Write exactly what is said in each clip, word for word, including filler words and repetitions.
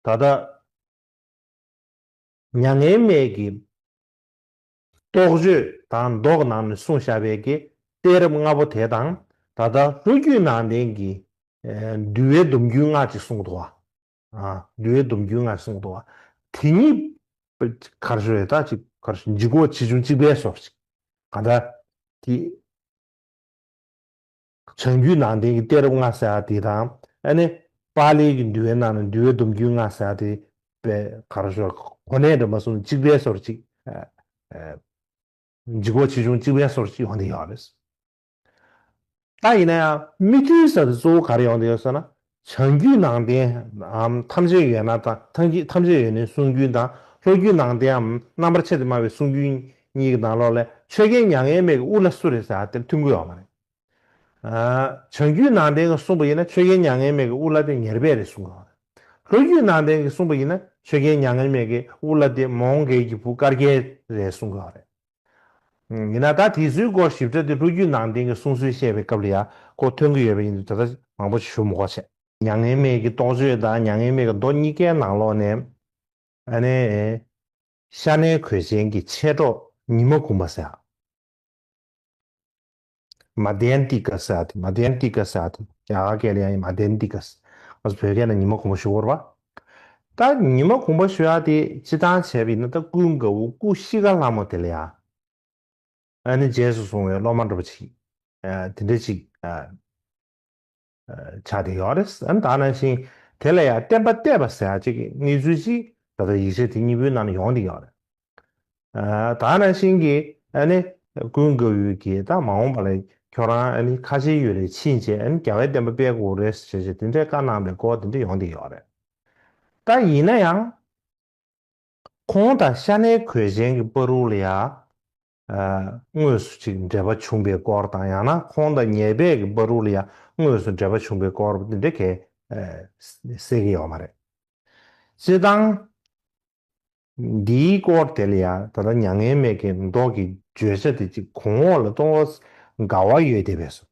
ད་ལྟ་མྱ་ངན་མེད་ཀྱི་རྟོགས་བརྗོད་དང་མདོ་གི་ནང་ནས་གསུངས་བཞག་པའི་གི་གཏད་རབས་ལྔ་པོ་དེ་དང་ད་ལྟ་ལྷོ་རྒྱུད་ནང་བསྟན་གྱི་ཨེ་འདུལ་བའི་སྡོམ་རྒྱུན་ལྔ་ཅིག་གསུངས་འདུག་བ། ཨ། འདུལ་བའི་སྡོམ་རྒྱུན་ལྔ་གསུངས་འདུག་བ། དེ་གཉིས་ག་རེ་ཞུ་རེད། ད་ཅིག་ག་རེ་ཞུ། ལྗིད་ཁོག་ཆེ་ཆུང་གཅིག་པའི་བཟོ་ཅིག་ག་ད་དེ། བྱང་རྒྱུད་ནང་བསྟན་གྱི་གཏད་རབས་ལྔ་ཟེར་ཡ་དེ་དང་། ཨ་ནི་པཱ་ལིའི་གི་འདུལ་བའི་ནང་ནས་འདུལ་བའི་སྡོམ་རྒྱུན་ལྔ་ཟེར་ཡ་དེ་པའི་ག་རེ་ཞུ། གོ་གནས་འདྲ་མ་སོང་གཅིག་པའི་བཟོ་ཅིག་ཨ་ཨ་ལྗིད་ཁོག་ཆེ་ཆུང་གཅིག་པའི་བཟོ་ཅིག་ཡོང་བསྡད་ཡོད་རེད། ད་ཡིན་ན་ཡང་མི་མཐུན་ས་དེ་གཙོ་བོ་ག་རེ་ཡོང་བསྡད་ཡོད་ཟེར་ན། བྱང་རྒྱུད་ནང་བསྟན་འམ་ཐམས་ཅད་ཡོད་ན་དང་ཐམས་ཅད་ཐམས་ཅད་ཡོད་ནའི་གསུང་རྒྱུན་དང་ལྷོ་རྒྱུད་ནང་བསྟན་འམ་རྣམ་པར་ཕྱེ་སྟེ་སྨྲ་བའི་གསུང་རྒྱུན་གཉིས་ཀྱི་ནང་ལོགས་ལས་ཆོས་རྒྱལ་མྱ་ངན་མེད་ཀྱི་དབུ་བླ་སུ་རེད་ཟེར་ཡ་དེར་མཐུན་གྱི་ཡོད་མ་རེད། ཨ། བྱང་རྒྱུད་ནང་བསྟན་གྱིས་གསུངས་པ་ཡིན་ན་ཆོས་རྒྱལ་མྱ་ངན་མེད་ཀྱི་དབུ་བླ་དེ་ཉེར་སྦས་རེད་གསུངས་ཡོད་རེད། ལྷོ་རྒྱུད་ནང་བསྟན་གྱིས་གསུངས་པ་ཡིན་ན་ཆོས་རྒྱལ་མྱ་ངན་མེད་ཀྱི་དབུ་བླ་དེ་མོའུ་འགལ་གྱི་བུ་དཀར་རྒྱལ་རེད་གསུངས་ཡོད་རེད། ཡིན་ན་ད་དེ་ཚོའི་སྐོར་ཞིབ་ཕྲ་དེ་ལྷོ་རྒྱུད་ནང་བསྟན་གྱི་གསུང་སྲོལ་བཤད་པའི་སྐབས་ལ་ཡང་ཁོ་ཐོན་གྱི་ཡོད་པ་ཡིན་དུས་ད་ལྟ་མང་པོ་ཞུ་མི་དགོས་བྱས། མྱ་ངན་མེད་ཀྱི་རྟོགས་བརྗོད་དང་མྱ་ངན་མེད་ཀྱི་མདོ་གཉིས་ཀའི་ནང་ལོགས་ནས་ཨ་ནི་ཤ་ནའི་གོས་ཅན་གྱི་མཆེད་གྲོགས་ཉི་མ་གུང་པ་ཟེར་ཡ། མ་དན་ཏི་ཀ་ཟེར་ཡ་དེ། མ་དན་ཏི་ཀ་ཟེར་ཡ་དེ་རྒྱ་གར་སྐད་ལ་ཡང་མ་དན་ཏི་ཀ་ཟེར། ང་ཚོ་བོད་སྐད་ནང་ཉི་མ་གུང་པ་ཞུ་གི་ཡོད་རེད་པ། ད་ཉི་མ་གུང་པ་ཞུ་ཡ་དེ་སྤྱིར་བཏང་བྱས་པ་ཡིན་ན་ད་ཀུན་དགའ་བོ་སྐུ་གཤིས་ཀ་ལྷ་མོ་དེ་ལ་ཡ། ཨ་ནི་རྗེས་སུ་བཟུང་བའི་སློབ་མ་འདྲ་པོ་ཅིག་ཨ། དེ་འདྲ་ཅིག་ཨ། ཨ། ཆགས་བསྡད་ཡོད་རེད། ཨ་ནི་ད་ནང་བཞིན་དེ་ལ་ཡང་བསྟན་པ་གཏད་པ་ཟེར་ཡ་ཅིག་གི་གནས་ཚུལ་ཅིག་ད་ལྟ་ཡིག་ཆ་དེ་གཉིས་པོའི་ནང་ན་ཡོང་བསྡད་ཡོད་རེད། ཨ། ད་ནང་བཞིན་གྱི་ཨ་ནི་ཀུན་དགའ་བོས་ཀྱིས་ད་མ་འོངས་པ་ལ་ཁྱོད་རང་ཨ་ནི་ཁ་ཆེའི་ཡུལ་ལ་ཕྱིན་བྱས་ཨ་ནི་རྒྱལ་བའི་བསྟན་པ་སྤེལ་དགོས་རེད་ཟེར་བྱས་དེ་འདྲའི་བཀའ་གནང་བའི་སྐོར་དེ་འདྲ་ཡོང་བསྡད་ཡོད་རེད། ད་ཡིན་ན་ཡང་། ཁོང་དང་ཤ་ནའི་གོས་ཅན་གྱི་བར་དུ་ལ་ཡ། ཨ། དངོས་སུ་ཅིག་འབྲེལ་བ་བྱུང་བའི་སྐོར་དང་ཡང་ན་ཁོང་དང་ཉེར་སྦས་ཀྱི་བར་དུ་ལ་ཡ་དངོས་སུ་འབྲེལ་བ་བྱུང་བའི་སྐོར་འདི་འདྲ་གས། ཨ། གསལ་གྱི་ཡོད་མ་རེད། སྤྱིར་བཏང་། འདིའི་སྐོར་དེ་ལ་ཡ་ད་ལྟ་མྱ་ངན་མེད་ཀྱི་མདོ་གི་བརྗོད་བྱ་དེ་ཅིག་གོང་འོག་ལ་གཏོང་བ་འགལ་བ་ཡོད་བསྡད་པས་སོ།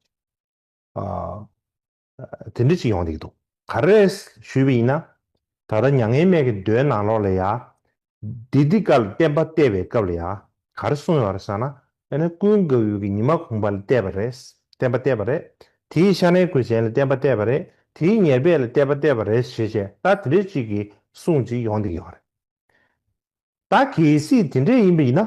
ཨ། དེ་འདྲ་ཅིག་ཡོང་བསྡད་ཀྱི་འདུག་ག་རེ་ཞུས་པ་ཡིན་ན། ད་ལྟ་མྱ་ངན་མེད་ཀྱི་མདོའི་ནང་ལོགས་ལ་ཡ། དི་ཏི་ཀ་ལ་བསྟན་པ་གཏད་པའི་སྐབས་ལ་ཡ། ག་རེ་གསུངས་ཡོད་རེད་ཟེར་ན། ཨ་ནི་ཀུན་དགའ་བོས་ཀྱིས་ཉི་མ་གུང་པ་ལ་གཏད་པ་རེད། བསྟན་པ་གཏད་པ་རེད། དེའི་ཤ་ནའི་གོས་ཅན་ལ་བསྟན་པ་གཏད་པ་རེད། དེའི་ཉེར་སྦས་ལ་བསྟན་པ་གཏད་པ་རེད་ཞེས་བྱས་ད་དེ་འདྲ་ཅིག་གི་གསུང་ཅིག་ཡོང་བསྡད་ཀྱི་ཡོད་རེད། ད་གལ་སྲིད་དེ་འདྲ་ཡིན་པ་ཡིན་ན།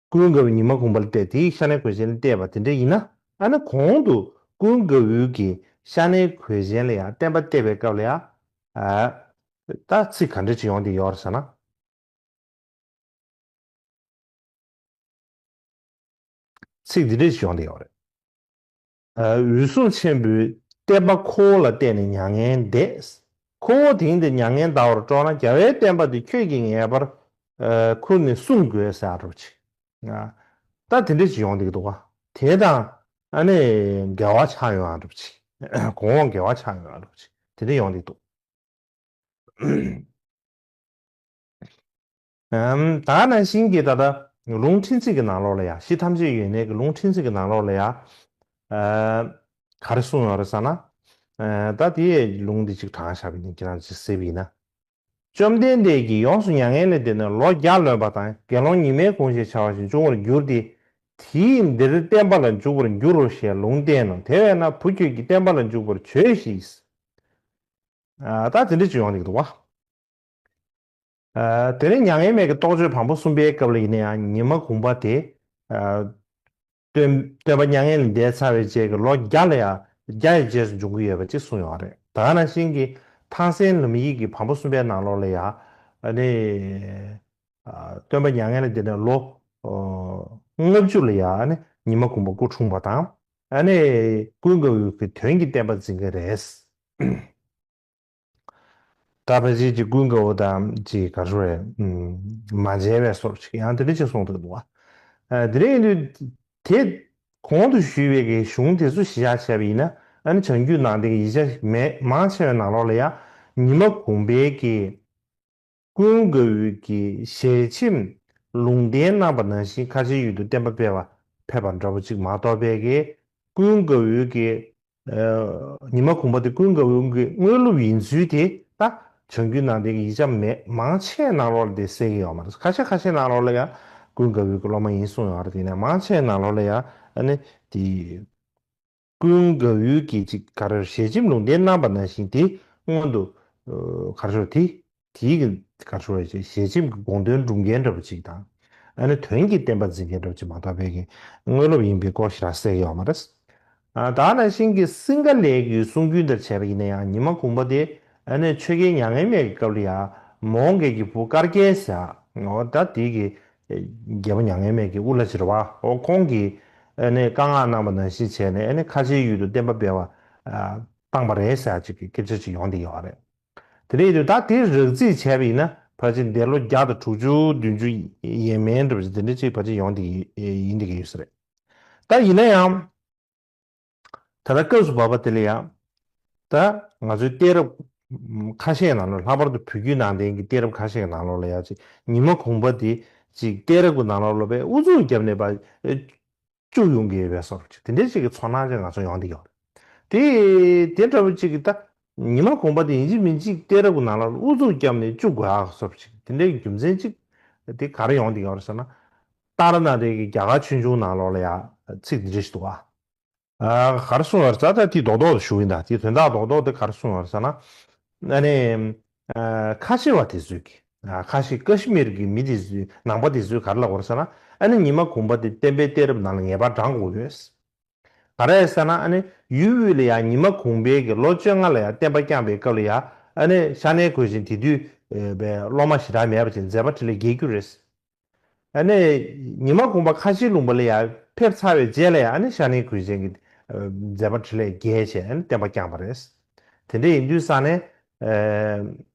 ཀུན་དགའ་བོས་ཉི་མ་གུང་པ་ལ་གཏད་དེའི་ཤ་ནའི་གོས་ཅན་ལ་གཏད་པ་དེ་འདྲ་ཡིན་ན། ཨ་ནི་གོང་དུ་ཀུན་དགའ་བོས་ཀྱིས་ཤ་ནའི་གོས་ཅན་ལ་ཡང་བསྟན་པ་གཏད་པའི་སྐབས་ལ་ཡང་། ཨ། ད་ཚིག་ག་འདྲ་ཅིག་ཡོང་བསྡད་ཡོད་རེད་ཟེར་ན། ཚིག་འདི་འདྲ་ཞིག་ཡོང་བསྡད་ཡོད་རེད། ཨ། འོད་སྲུང་ཆེན་པོས་བསྟན་པ་ཁོ་བོ་ལ་གཏད་ནས་མྱ་ངན་འདས། ཁོ་བོ་དེང་འདིར་མྱ་ངན་འདའ་བར་སྤྲོ་ན་རྒྱལ་བའི་བསྟན་པ་འདི་ཁྱོད་ཀྱིས་ངེས་པར། ཨ། ཁུར་ནས་སྲུང་དགོས་ཟེར་ཡ་འདྲ་པོ་ཅིག་ཨ། ད་དེ་འདྲ་ཞིག་ཡོང་བསྡད་ཀྱི་འདུག་ག་དེ་དང་ཨ་ནི་འགལ་བ་ཆགས་ཡོང་ཡ་འདྲ་པོ་ཅིག་གོང་འོག་འགལ་བ་ཆགས་ཡོང་ཡ་འདྲ་པོ་ཅིག་དེ་འདྲ་ཡོང་བསྡད་ཀྱི་འདུག་ཨམ། ད་ནང་བཞིན་གྱི་ད་ལྟ་ལུང་ཕྲན་ཚེགས་ཀྱི་ནང་ལོགས་ལ་ཡ། གཞི་ཐམས་ཅད་ཡོད་གནས་ཀྱི་ལུང་ཕྲན་ཚེགས་ཀྱི་ནང་ལོགས་ལ་ཡ། ཨ། ག་རེ་གསུངས་ཡོད་རེད་ཟེར་ན། ཨ། ད་དེའི་ལུང་འདི་ཅིག་དྲངས་བཞག་པ་ཡིན་ན་ཁྱེད་རང་ཅིག་གཟིགས་པ་ཡིན་ན། བཅོམ་ལྡན་འདས་ཀྱིས་ཡོངས་སུ་མྱ་ངན་ལས་འདས་ནས་ལོ་བརྒྱ་ལོན་པ་དང་དགེ་སློང་ཉི་མའི་གུང་ཞེས་བྱ་བ་ཞིག་འབྱུང་བར་འགྱུར་ཏེ། དེས་འདིར་བསྟན་པ་ལ་འཇུག་པར་འགྱུར་རོ་ཞེས་ལུང་བསྟན་ནོ། དེ་བས་ན་བུ་ཁྱོད་ཀྱིས་བསྟན་པ་ལ་འཇུག་པར་བྱོས་ཤིག་ཨ། ད་དེ་འདྲ་ཅིག་ཡོང་བསྡད་ཀྱི་འདུག་བ། ཨ། དེ་ནས་མྱ་ངན་མེད་ཀྱི་རྟོགས་བརྗོད་བམ་པོ་གསུམ་པའི་སྐབས་ལ་ཡིན་ན་ཡང་ཉི་མ་གུང་པ་དེ། ཨ། སྟོན་སྟོན་པ་མྱ་ངན་ལས་འདས་ཚར་བའི་རྗེས་ཀྱི་ལོ་བརྒྱ་ལ་ཡང་བརྒྱ་ཡི་རྗེས་སུ་འབྱུང་གི་ཡོད་པ་ཅིག་གསུངས་ཡོད་རེད། ད་ག་ནང་བཞིན་གྱི་ཐང་སན་ལམ་ཡིག་གི་བམ་པོ་གསུམ་པའི་ནང་ལོགས་ལ་ཡང་ཨ་ནི། ཨ། སྟོན་པ་མྱ་ངན་ལས་འདས་ནས་ལོ་ལྔ་བཅུ་ལ་ཡང་ཨ་ནི་ཉི་མ་གུང་པ་སྐུ་འཁྲུངས་པ་དང་། ཨ་ནི་ཀུན་དགའ་བོས་ཀྱི་དོན་གྱི་བསྟན་པ་འཛིན་གྱི་རེད། ད་ཕལ་ཆེར་གྱི་ཀུན་དགའ་བོ་དང་ཅིག་ག་རེ་ཟེར་རེད། ཨུམ། མ་མཇལ་བའི་བཟོ་འདྲ་ཅིག་ཡང་དེ་འདྲ་ཅིག་གསུངས་འདུག་འདུག་བ། ཨ། དེ་འདྲ་ཡིན་དུས་དེ་གོང་དུ་ཞུས་པའི་གི་གཞུང་དེ་ཚོ་གཞི་བཞག་བྱས་པ་ཡིན་ན་ཨ་ནི་བྱང་རྒྱུད་ནང་བསྟན་གྱི་ཡིག་ཆ་མེད་མང་ཆེ་བའི་ནང་ལོགས་ལ་ཡང་ཉི་མ་གུང་པའི་གི་ཀུན་དགའ་བོའི་གི་ཞལ་ཆེམས་ལུང་བསྟན་གནང་པ་ནང་བཞིན་ཁ་ཆེའི་ཡུལ་དུ་བསྟན་པ་སྤེལ་བར་ཕེབས་པ་འདྲ་པོ་ཅིག་མ་གཏོགས་པའི་གི་ཀུན་དགའ་བོའི་གི། ཨ། ཉི་མ་གུང་པ་དེ་ཀུན་དགའ་བོའི་གི་དངོས་སློབ་ཡིན་ཚུལ་དེ་ད་ བྱང་རྒྱུད་ནང་བསྟན་གྱི་ཡིག་ཆ་མེད། མང་ཆེ་ནང་ལོགས་ལ་དེ་གསལ་གྱི་ཡོད་མ་རེད། ཁ་ཤས་ཁ་ཤས་ནང་ལོགས་ལ་ཡང་ཀུན་དགའ་བོའི་གི་སློབ་མ་ཡིན་གསུངས་ཡོད་རེད། དེ་ནས་མང་ཆེ་ནང་ལོགས་ལ་ཡང་ཨ་ནི་དེ་ཀུན་དགའ་བོའི་གི་ཅིག་ག་རེ་ཞལ་ཆེམས་ལུང་བསྟན་གནང་པ་ནང་བཞིན་དེ་སྔོན་དུ་ག་རེ་ཞུ་དེ་དེའི་གི་ག་རེ་ཞུ་བའི་ཞལ་ཆེམས་ཀྱི་དགོངས་དོན་སྒྲུབ་མཁན་འདྲ་པོ་ཅིག་དང་། ཨ་ནི་དོན་གྱི་བསྟན་པ་འཛིན་མཁན་འདྲ་པོ་ཅིག་མ་གཏོགས་པའི་གི་དངོས་སློབ་ཡིན་པའི་སྐོར་ཞེ་དྲག་གསལ་གྱི་ཡོད་མ་རེད། ཨ་ད་ནང་བཞིན་གྱི་སིང་ག་ལའི་གི་གསུང་རྒྱུན་ལྟར་བྱས་པ་ཡིན་ན་ཡང་ཉི་མ་གུང་པ་དེ་ཨ་ནི་ཆོས་རྒྱལ་མྱ་ངན་མེད་ཀྱི་སྐབས་ལ་ཡང་མོའུ་འགལ་གྱི་བུ་སྐར་རྒྱལ་ཟེར་འོ་ད་དེ་གི་རྒྱལ་པོ་མྱ་ངན་མེད་ཀྱི་དབུ་བླ་ཅིག་རེད་བ། འོ་ཁོང་གིས་ཨ་ནི་བཀའ་མངགས་གནང་པ་ནང་བཞིན་བྱས་ནས་ཨ་ནི་ཁ་ཆེའི་ཡུལ་དུ་བསྟན་པ་སྤེལ་བ་བཏང་པ་རེད་ཟེར་ཅིག་གི་སྐད་ཆ་ཅིག་ཡོང་བསྡད་ཡོད་རེད། དེ་འདྲ་ཡིན་དུས་ད་དེ་རགས་རྩིས་བྱས་པ་ཡིན་ན་ཕལ་ཆེར་འདས་ལོ་བརྒྱ་དང་དྲུག་ཅུ་བདུན་ཅུ་ཡས་མས་འདྲ་བ་ཞིག་དེ་འདྲ་ཅིག་ཕལ་ཆེར་ཡོང་བསྡད་ཀྱི་ཡིན་བསྡད་ཀྱི་ཡོད་ས་རེད། ད་ཡིན་ན་ཡང་། ད་ལྟ་སྐབས་སུ་བབ་པ་དེ་ལ་ཡང་། ད་ང་ཚོའི་གཏད་རབས་ཁ་ཤས་ནང་ལོགས་ལྷག་པར་དུ་བོད་བརྒྱུད་ནང་བསྟན་གྱི་གཏད་རབས་ཁ་ཤས་ནང་ལོགས་ལ་ཡང་ཅིག་ཉི་མ་གུང་པ་དེ་ཅིག་གཏད་རབས་ཀྱི་ནང་ལོགས་ལ་བས་ཨུ་ཚུགས་བརྒྱབ་ནས་པ་བཅུག་ཡོང་གི་ཡོད་པའི་བཟོ་འདྲ་ཅིག་དེ་འདྲའི་ཅིག་གི་ཚོར་སྣང་ཅིག་ང་ཚོ་ཡོང་བསྡད་ཡོད་རེད། དེ་དེ་འདྲ་བོ་ཅིག་གི་ད་ཉི་མ་གུང་པ་དེ་ཡིན་གཅིག་མིན་གཅིག་གཏད་རབས་ཀྱི་ནང་ལོགས་ལ་ཨུ་ཚུགས་བརྒྱབ་ནས་བཅུག་དགོས་ཨ་བཟོ་འདྲ་ཅིག་དེ་འདྲའི་རྒྱུ་མཚན་ཅིག་དེ་ག་རེ་ཡོང་བསྡད་ཡོད་རེད་ཟེར་ན། ཏཱ་ར་ནཱ་ཐའི་གི་རྒྱ་གར་ཆོས་འབྱུང་ནང་ལོགས་ལ་ཡང་ཚིག་འདི་འདྲ་ཞིག་འདུག་ཨ། ཨ་ག་རེ་གསུངས་ཡོད་རེད་ཟེར་ན་ད་དེའི་རྡོག་རྡོག་ཏུ་ཞུ་གི་ཡིན། ད་དེའི་དོན་དག་རྡོག་རྡོག་དེ་ག་རེ་གསུངས་ཡོད་རེད་ཟེར་ན། ཨ་ནི། ཨ་ཁ་ཆེ་བ་དེ་ཚོས་ཀྱི། ཨ་ཁ་ཆེ་ཀ་ཤི་མིར་གྱི་མི་དེ་ཚོས་ནང་པ་དེ་ཚོས་ག་རེ་ལབ་ཡོད་རེད་ཟེར་ན། ཨ་ནི་ཉི་མ་གུང་པ་དེ་བསྟན་པའི་གཏད་རབས་ནང་ལ་ངེས་པར་བགྲང་དགོས་ཡོད། ག་རེ་ཟེར་ན་ཨ་ནི་ཡུལ་དབུས་ལ་ཡང་ཉི་མ་གུང་པའི་གི་ལོ་བཅོ་ལྔ་ལ་ཡང་བསྟན་པ་བསྐྱངས་པའི་སྐབས་ལ་ཡང་ཨ་ནི་ཤ་ནའི་གོས་ཆེན་དེ་དུས་པའི་སློབ་མ་ཞེ་དྲག་མེད་པ་བྱས་མཛད་པ་འཕྲིན་ལས་རྒྱས་རྒྱུ་རེད། ཨ་ནི་ཉི་མ་གུང་པ་ཁ་ཆེའི་ལུང་པ་ལ་ཡང་ཕེབས་ཚར་བའི་རྗེས་ལ་ཡང་ཨ་ནི་ཤ་ནའི་གོས་ཆེན་གྱི་མཛད་པ་འཕྲིན་ལས་རྒྱས་བྱས་ཨ་ནི་བསྟན་པ་བསྐྱངས་པ་རེད། དེ་འདྲ་ཡིན་དུས་ཙང་ནས་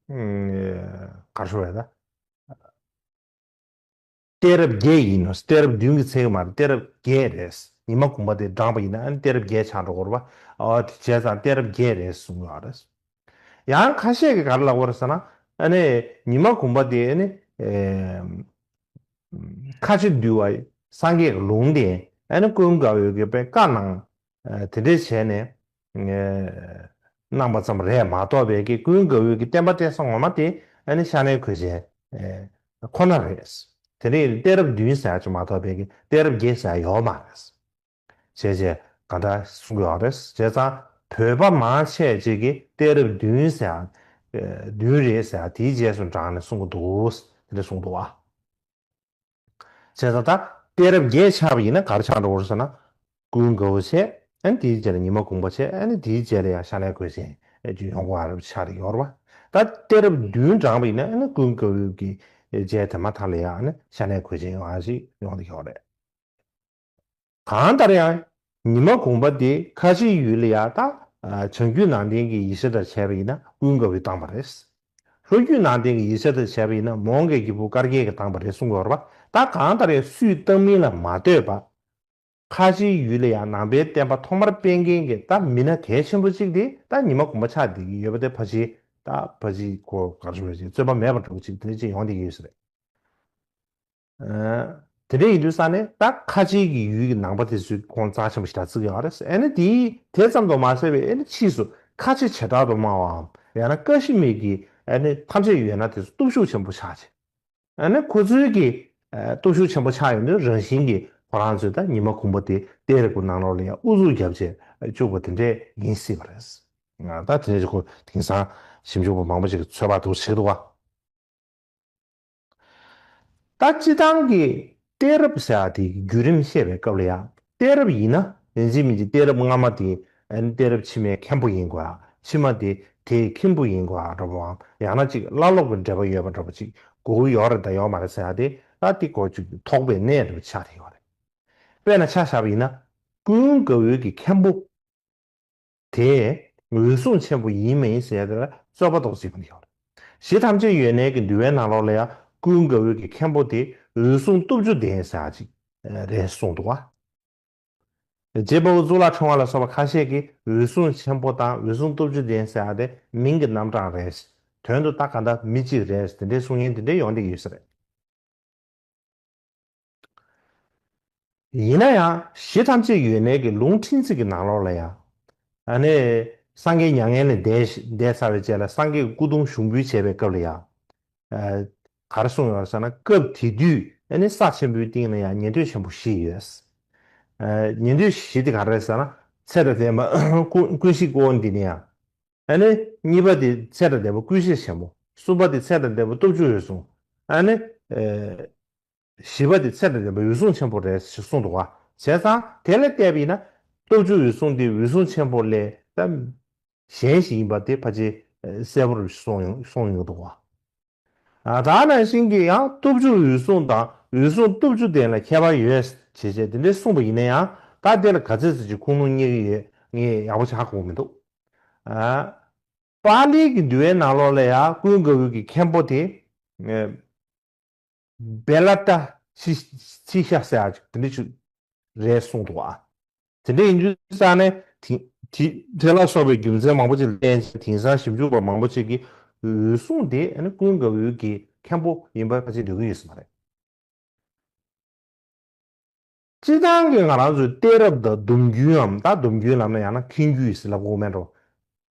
ག་རེ་ཞུ་དགོས་རེད་ད། གཏད་རབས་བརྒྱད་ཡིན་ནོ། གཏད་རབས་བདུན་གྱི་ཚད་མ་རེད། གཏད་རབས་བརྒྱད་རེད། ཉི་མ་གུང་པ་དེ་བགྲངས་པ་ཡིན་ན་ཨ་ནི་གཏད་རབས་བརྒྱད་ཆགས་འགྲོ་གི་རེད་པ། ཨོ་དེ་བྱས་ཙང་གཏད་རབས་བརྒྱད་རེད་གསུངས་ཡོད་རེད། ཡང་ཁ་ཤས་ཀྱིས་ག་རེ་ལབ་ཀྱི་ཡོད་རེད་ཟེར་ན། ཨ་ནི་ཉི་མ་གུང་པ་དེ་ཨ་ནི་ཁ་ཆེ་འདུལ་བ་སངས་རྒྱས་ཀྱི་ལུང་བསྟན་ཨ་ནི་ཀུན་དགའ་བོས་ཀྱི་པའི་བཀའ་གནང་། དེ་འདྲས་བྱས་ནས་གནང་པ་ཙམ་རེད་མ་གཏོགས་པའི་གི་ཀུན་དགའ་བོས་ཀྱི་བསྟན་པ་གཏད་ས་ངོ་མ་དེ་ཨ་ནི་ཤ་ནའི་གོས་ཆེན་ཁོ་ན་རེད། དེ་འདྲས་གཏད་རབས་བདུན་ཟེར་ཡ་ཅིག་མ་གཏོགས་པའི་གི་གཏད་རབས་བརྒྱད་ཟེར་ཡ་ཡོད་མ་རེད། བྱས་བྱས་ག་འདྲ་གསུང་གི་ཡོད་རེད་བྱས་ཙང་བོད་པ་མང་ཆེ་ཅིག་གིས་གཏད་རབས་བདུན་ཟེར་ཡ་བདུན་རེད་ཟེར་ཡ་དེའི་རྗེས་སུ་འབྲངས་ནས་གསུང་གི་འདུག་དེ་འདྲས་གསུངས་འདུག་བ། བྱས་ཙང་ད་གཏད་རབས་བརྒྱད་ཆགས་པ་ཡིན་ན་ག་རེ་ཆགས་འགྲོ་གི་རེད་ཟེར་ན། ཀུན་དགའ་བོ་བྱས། ཨ་ནི་དེའི་རྗེས་ལ་ཉི་མ་གུང་པ་བྱས། ཨ་ནི་དེའི་རྗེས་ལ་ཡང་ཤ་ནའི་གོས་ཆེན་ཡོང་གི་ཡོད་རེད་ཆགས་ཀྱི་ཡོད་རེད་བ། ད་གཏད་རབས་བདུན་བགྲངས་པ་ཡིན་ན་ཨ་ནི་ཀུན་དགའ་བོའི་གི་རྗེས་དེ་མ་ཐག་ལ་ཡང་ཨ་ནི་ཤ་ནའི་གོས་ཆེན་ཡོང་ཡ་ཞིག་ཡོང་གི་ཡོད་རེད། གང་ལྟར་ཡང་ཉི་མ་གུང་པ་དེ་ཁ་ཆེའི་ཡུལ་ལ་ཡང་ད་བྱང་རྒྱུད་ནང་བསྟན་གྱི་ཡིག་ཆ་ལྟར་བྱས་པ་ཡིན་ན་ཀུན་དགའ་བོས་བཏང་པ་རེད། ལྷོ་རྒྱུད་ནང་བསྟན་གྱི་ཡིག་ཆ་ལྟར་བྱས་པ་ཡིན་ན་མོའུ་འགལ་གྱི་བུ་སྐར་རྒྱལ་གྱིས་བཏང་པ་རེད་གསུང་གི་ཡོད་རེད་པ། ད་གང་ལྟར་ཡང་སུས་བཏང་མིན་ལ་མ་ལྟོས་པ། ཁ་ཆེའི་ཡུལ་ལ་ཡང་ནང་པའི་བསྟན་པ་ཐོག་མར་སྤེལ་མཁན་གྱི་ད་མི་སྣ་གལ་ཆེན་པོ་གཅིག་དེ་ད་ཉི་མ་གུང་པ་ཆགས་བསྡད་ཀྱི་ཡོད་པ་དེ་ཕལ་ཆེར་ད་ཕལ་ཆེར་གོ་ག་རེ་ཞུ་དགོས་རེད་རྩོད་པ་མེད་པ་འདྲ་བོ་གཅིག་དེ་འདྲ་ཅིག་ཡོང་བསྡད་ཀྱི་ཡོད་ས་རེད། དེ་འདྲ་ཡིན་དུས་ས་ནས་ད་ཁ་ཆེ་གི་ཡུལ་གྱི་ནང་པ་དེ་ཚོས་ཁོང་རྩ་ཆེན་པོ་ཞེ་དྲག་བརྩི་གི་ཡོད་རེད། ཨ་ནི་དེའི་དེ་ཙམ་དུ་མ་ཟད་པའི་ཨ་ནི་ཕྱིས་སུ་ཁ་ཆེ་བྱེ་བྲག་ཏུ་སྨྲ་བའམ་ཡང་ན་ཀ་ཤི་མིར་གྱི་ཨ་ནི་ཐམས་ཅད་ཡོད་ན་དེ་ཚོ་སྟོབས་ཤུགས་ཆེན་པོ་ཆགས་བྱས། ཨ་ནི་ཁོ་ཚོའི་གི་སྟོབས་ཤུགས་ཆེན་པོ་ཆགས་ཡོང་དུས་རང་བཞིན་གྱིས་ཁོ་རང་ཚོས་ད་ཉི་མ་གུང་པ་དེ་གཏད་རབས་ཀྱི་ནང་ལོགས་ལ་ཡང་ཨུ་ཚུགས་བརྒྱབ་བྱས་བཅུག་པ་དེ་འདྲས་ཡིན་སྲིད་པ་རེད། ད་དེ་འདྲས་ཀྱི་ཁོ་དེང་སང་ཞིབ་འཇུག་པ་མང་པོ་ཞིག་གིས་ཚོད་དཔག་འདུག་བྱེད་འདུག་བ། ད་སྤྱི་བཏང་གི་གཏད་རབས་ཟེར་ཡ་དེའི་བརྒྱུད་རིམ་བཤད་པའི་སྐབས་ལ་ཡང་གཏད་རབས་ཡིན་ན་ཡིན་གཅིག་མིན་གཅིག་གཏད་རབས་སྔ་མ་དེ་ཨ་ནི་གཏད་རབས་ཕྱི་མའི་མཁན་པོ་ཡིན་དགོས་ཨ། ཕྱི་མ་དེ་དེའི་མཁན་པོ་ཡིན་དགོས་ཨ་འདྲ་པོའམ་ཡང་ན་ཅིག་བླ་སློབ་ཀྱི་འབྲེལ་བ་ཡོད་པ་འདྲ་པོ་ཅིག་དགོས་ཀྱི་ཡོད་རེད་ད་ཡོད་མ་རེད་ཟེར་ཡ་དེ་ད་དེ་སྐོར་ཅིག་དོགས་པའི་གནས་འདྲ་པོ་ཆགས་བསྡད་ཡོད་རེད། དཔེར་ན་ཆ་བཞག་པ་ཡིན་ན་ཀུན་དགའ་བོའི་གི་མཁན་པོ། དེ་འོད་སྲུང་ཆེན་པོ་ཡིན་མིན་ཟེར་ཡ་དེ་ལ་རྩོད་པ་ཏོག་ཙམ་ཡོང་གི་ཡོད་རེད། གཞི་ཐམས་ཅད་ཡོད་གནས་ཀྱི་འདུལ་བའི་ནང་ལོགས་ལ་ཡང་ཀུན་དགའ་བོའི་གི་མཁན་པོ་དེ་འོད་སྲུང་སྟོབས་བཅུ་ལྡན་ཟེར་ཡ་ཅིག་རེད་གསུངས་འདུག་བ། རྗེ་དཔའ་བོ་གཙུག་ལག་ཕྲེང་བ་ལ་སོགས་པ་ཁ་ཤས་ཀྱིས་འོད་སྲུང་ཆེན་པོ་དང་འོད་སྲུང་སྟོབས་བཅུ་ལྡན་ཟེར་ཡ་དེ་མིང་གི་རྣམ་གྲངས་རེད། དོན་དུ་ད་ག་འདྲ་མི་གཅིག་རེད་དེ་འདྲའི་གསུང་མཁན་དེ་འདྲའི་ཡོང་བསྡད་ཀྱི་ཡོད་ས་རེད། ཡིན་ན་ཡང་གཞི་ཐམས་ཅད་ཡོད་གནས་ཀྱི་ལུང་ཕྲན་ཚེགས་ཀྱི་ནང་ལོགས་ལ་ཡང་། ཨ་ནི། སངས་རྒྱས་མྱ་ངན་ལས་འདས་འདས་ཚར་བའི་རྗེས་ལ་སངས་རྒྱས་ཀྱི་སྐུ་གདུང་ཞུགས་འབུལ་བྱས་པའི་སྐབས་ལ་ཡང་། ཨ། ག་རེ་གསུངས་ཡོད་ཟེར་ན། སྐབས་དེ་དུས་ཨ་ནི་ས་ཆེན་པོའི་སྟེང་ལ་ཡང་ཉན་ཐོས་ཆེན་པོ་བཞི་ཡོད། ཨ། ཉན་ཐོས་བཞི་དེ་ག་རེ་རེད་ཟེར་ན། ཚེ་དང་ལྡན་པ་ཀུན་ཀུན་གཞི་ཀུན་འདི་ནི་ཡང་། ཨ་ནི་གཉིས་པ་དེ་ཚེ་དང་ལྡན་པ་ཀུན་ཤེས་ཆེན་པོ། གསུམ་པ་དེ་ཚེ་དང་ལྡན་པ་སྟོབས་བཅུ་འོད་སྲུང་། ཨ་ནི། ཨ། བཞི་པ་དེ་ཚེ་དང་ལྡན་པ་འོད་སྲུང་ཆེན་པོ་རེད་ཞེས་གསུངས་འདུག་བ། བྱས་ཙང་དེ་ལ་བལྟས་པ་ཡིན་ན། སྟོབས་བཅུ་འོད་སྲུང་དེ་འོད་སྲུང་ཆེན་པོ་ལས་ད་གཞན་ཞིག་ཡིན་པ་དེ་ཕལ་ཆེར་གསལ་པོར་གསུངས་ཡོང་གསུངས་ཡོང་འདུག་བ། ཨ། ད་ནང་བཞིན་གྱི་ཡང་སྟོབས་བཅུ་འོད་སྲུང་དང་འོད་སྲུང་སྟོབས་བཅུ་ལྡན་ལ་ཁྱད་པར་ཡོད་ཅེས་བྱས་དེ་འདྲ་གསུངས་པ་ཡིན་ན་ཡང་། ད་དེ་ལ་ག་ཚོད་ཙམ་ཅིག་ཁུངས་ལུང་རྙེད་ཀྱི་ཡོད། ངས་ཡག་པོ་ཆ་གོ་མི་འདུག་ཨ། པཱ་ལིའི་གི་འདུལ་བའི་ནང་ལོགས་ལ་ཡང་ཀུན་དགའ་བོའི་གི་མཁན་པོ་དེ། ཨ། བེ་ལ་ཏ་ཕྱི་ཕྱི་ཤ་ཟེར་ཡག་ཅིག་དེ་འདྲ་ཅིག་རེད་གསུངས་འདུག་ཨ། དེ་འདྲ་ཡིན་དུས་ཙང་ནས་དེ་དེ་དེ་ལ་སོགས་པའི་རྒྱུ་མཚན་མང་པོ་ཅིག་ལ་བརྟེན་བྱས་དེང་སང་ཞིབ་འཇུག་པ་མང་པོ་ཅིག་གིས་འོད་སྲུང་དེ་ཨ་ནི་ཀུན་དགའ་བོའི་གི་མཁན་པོ་ཡིན་པ་ཕལ་ཆེར་འདོད་ཀྱི་ཡོད་ས་མ་རེད། སྤྱིར་བཏང་གི་ང་རང་ཚོའི་གཏད་རབས་དང་སྡོམ་རྒྱུན་འམ། ད་སྡོམ་རྒྱུན་ལབ་ན་ཡང་ན་མཁན་རྒྱུད་ཟེར་ལབ་དགོས་མེད་འགྲོ།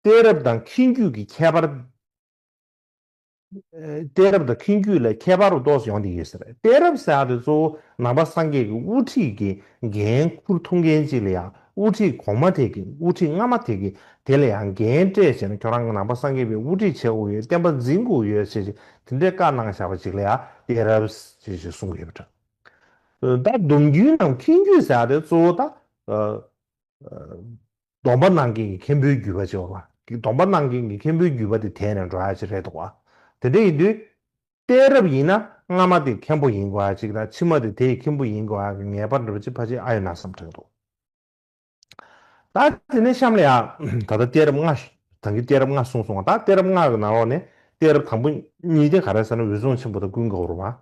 གཏད་རབས་དང་མཁན་རྒྱུད་ཀྱི་ཁྱད་པར། ཨ། གཏད་རབས་དང་མཁན་རྒྱུད་ལ་ཁྱད་པར་རུ་ཏོག་ཙམ་ཡོང་བསྡད་ཡོད་ཟེར། གཏད་རབས་ཟེར་ཡག་དེ་གཙོ་བོ་ནང་པ་སངས་རྒྱས་ཀྱི་དབུ་ཁྲིད་ཀྱི་འགན་འཁུར་ཐུབ་མཁན་ཅིག་ལ་ཡང་། དབུ་ཁྲིད་གོང་མ་དེ་གི། དབུ་ཁྲིད་སྔ་མ་དེ་གི་དེ་ལ་ཡང་འགན་སྤྲད་བྱས་ནས། ཁྱོད་རང་གི་ནང་པ་སངས་རྒྱས་པའི་དབུ་ཁྲིད་བྱེད་དགོས་ཡོད། བསྟན་པ་འཛིན་དགོས་ཡོད་ཅེས་དེ་འདྲའི་བཀའ་གནང་བཞག་པ་ཅིག་ལ་ཡང་གཏད་རབས་ཅེས་གསུང་གི་ཡོད་པ་འདྲ། ད་སྡོམ་རྒྱུན་ནམ་མཁན་རྒྱུད་ཟེར་ཡག་དེ་གཙོ་བོ་ད། ཨ། སྡོམ་པ་གནང་མཁན་གྱི་མཁན་པོའི་བརྒྱུད་པ་ཅིག་ཡོད་པ། སྡོམ་པ་གནང་མཁན་གྱི་མཁན་པོའི་བརྒྱུད་པ་དེ་དེད་ནས་འགྲོ་ཡག་ཅིག་རེད་འདུག་བ། དེ་འདྲ་ཡིན་དུས། གཏད་རབས་ཡིན་ན་སྔ་མ་དེ་མཁན་པོ་ཡིན་དགོས་ཡག་ཅིག་དང་། ཕྱི་མ་དེ་དེའི་མཁན་པོ་ཡིན་དགོས་ཡག་གི་ངེས་པ་འདྲ་པོ་ཅིག་ཕལ་ཆེར་ཨ་ཡོད་ན་བསམ་དྲན་འདུག་ད་དེ་ནས་གཤམ་ལ་ཡང་ད་ལྟ་གཏད་རབས་ལྔ། ད་གིན་གཏད་རབས་ལྔ་གསུངས་སོང་བ། ད་གཏད་རབས་ལྔ་གི་ནང་ལོགས་ནས་གཏད་རབས་དང་པོ་གཉིས་དེ་ག་རེ་ཟེར་ན། འོད་སྲུང་ཆེན་པོ་དང་ཀུན་དགའ་བོ་རེད་བ།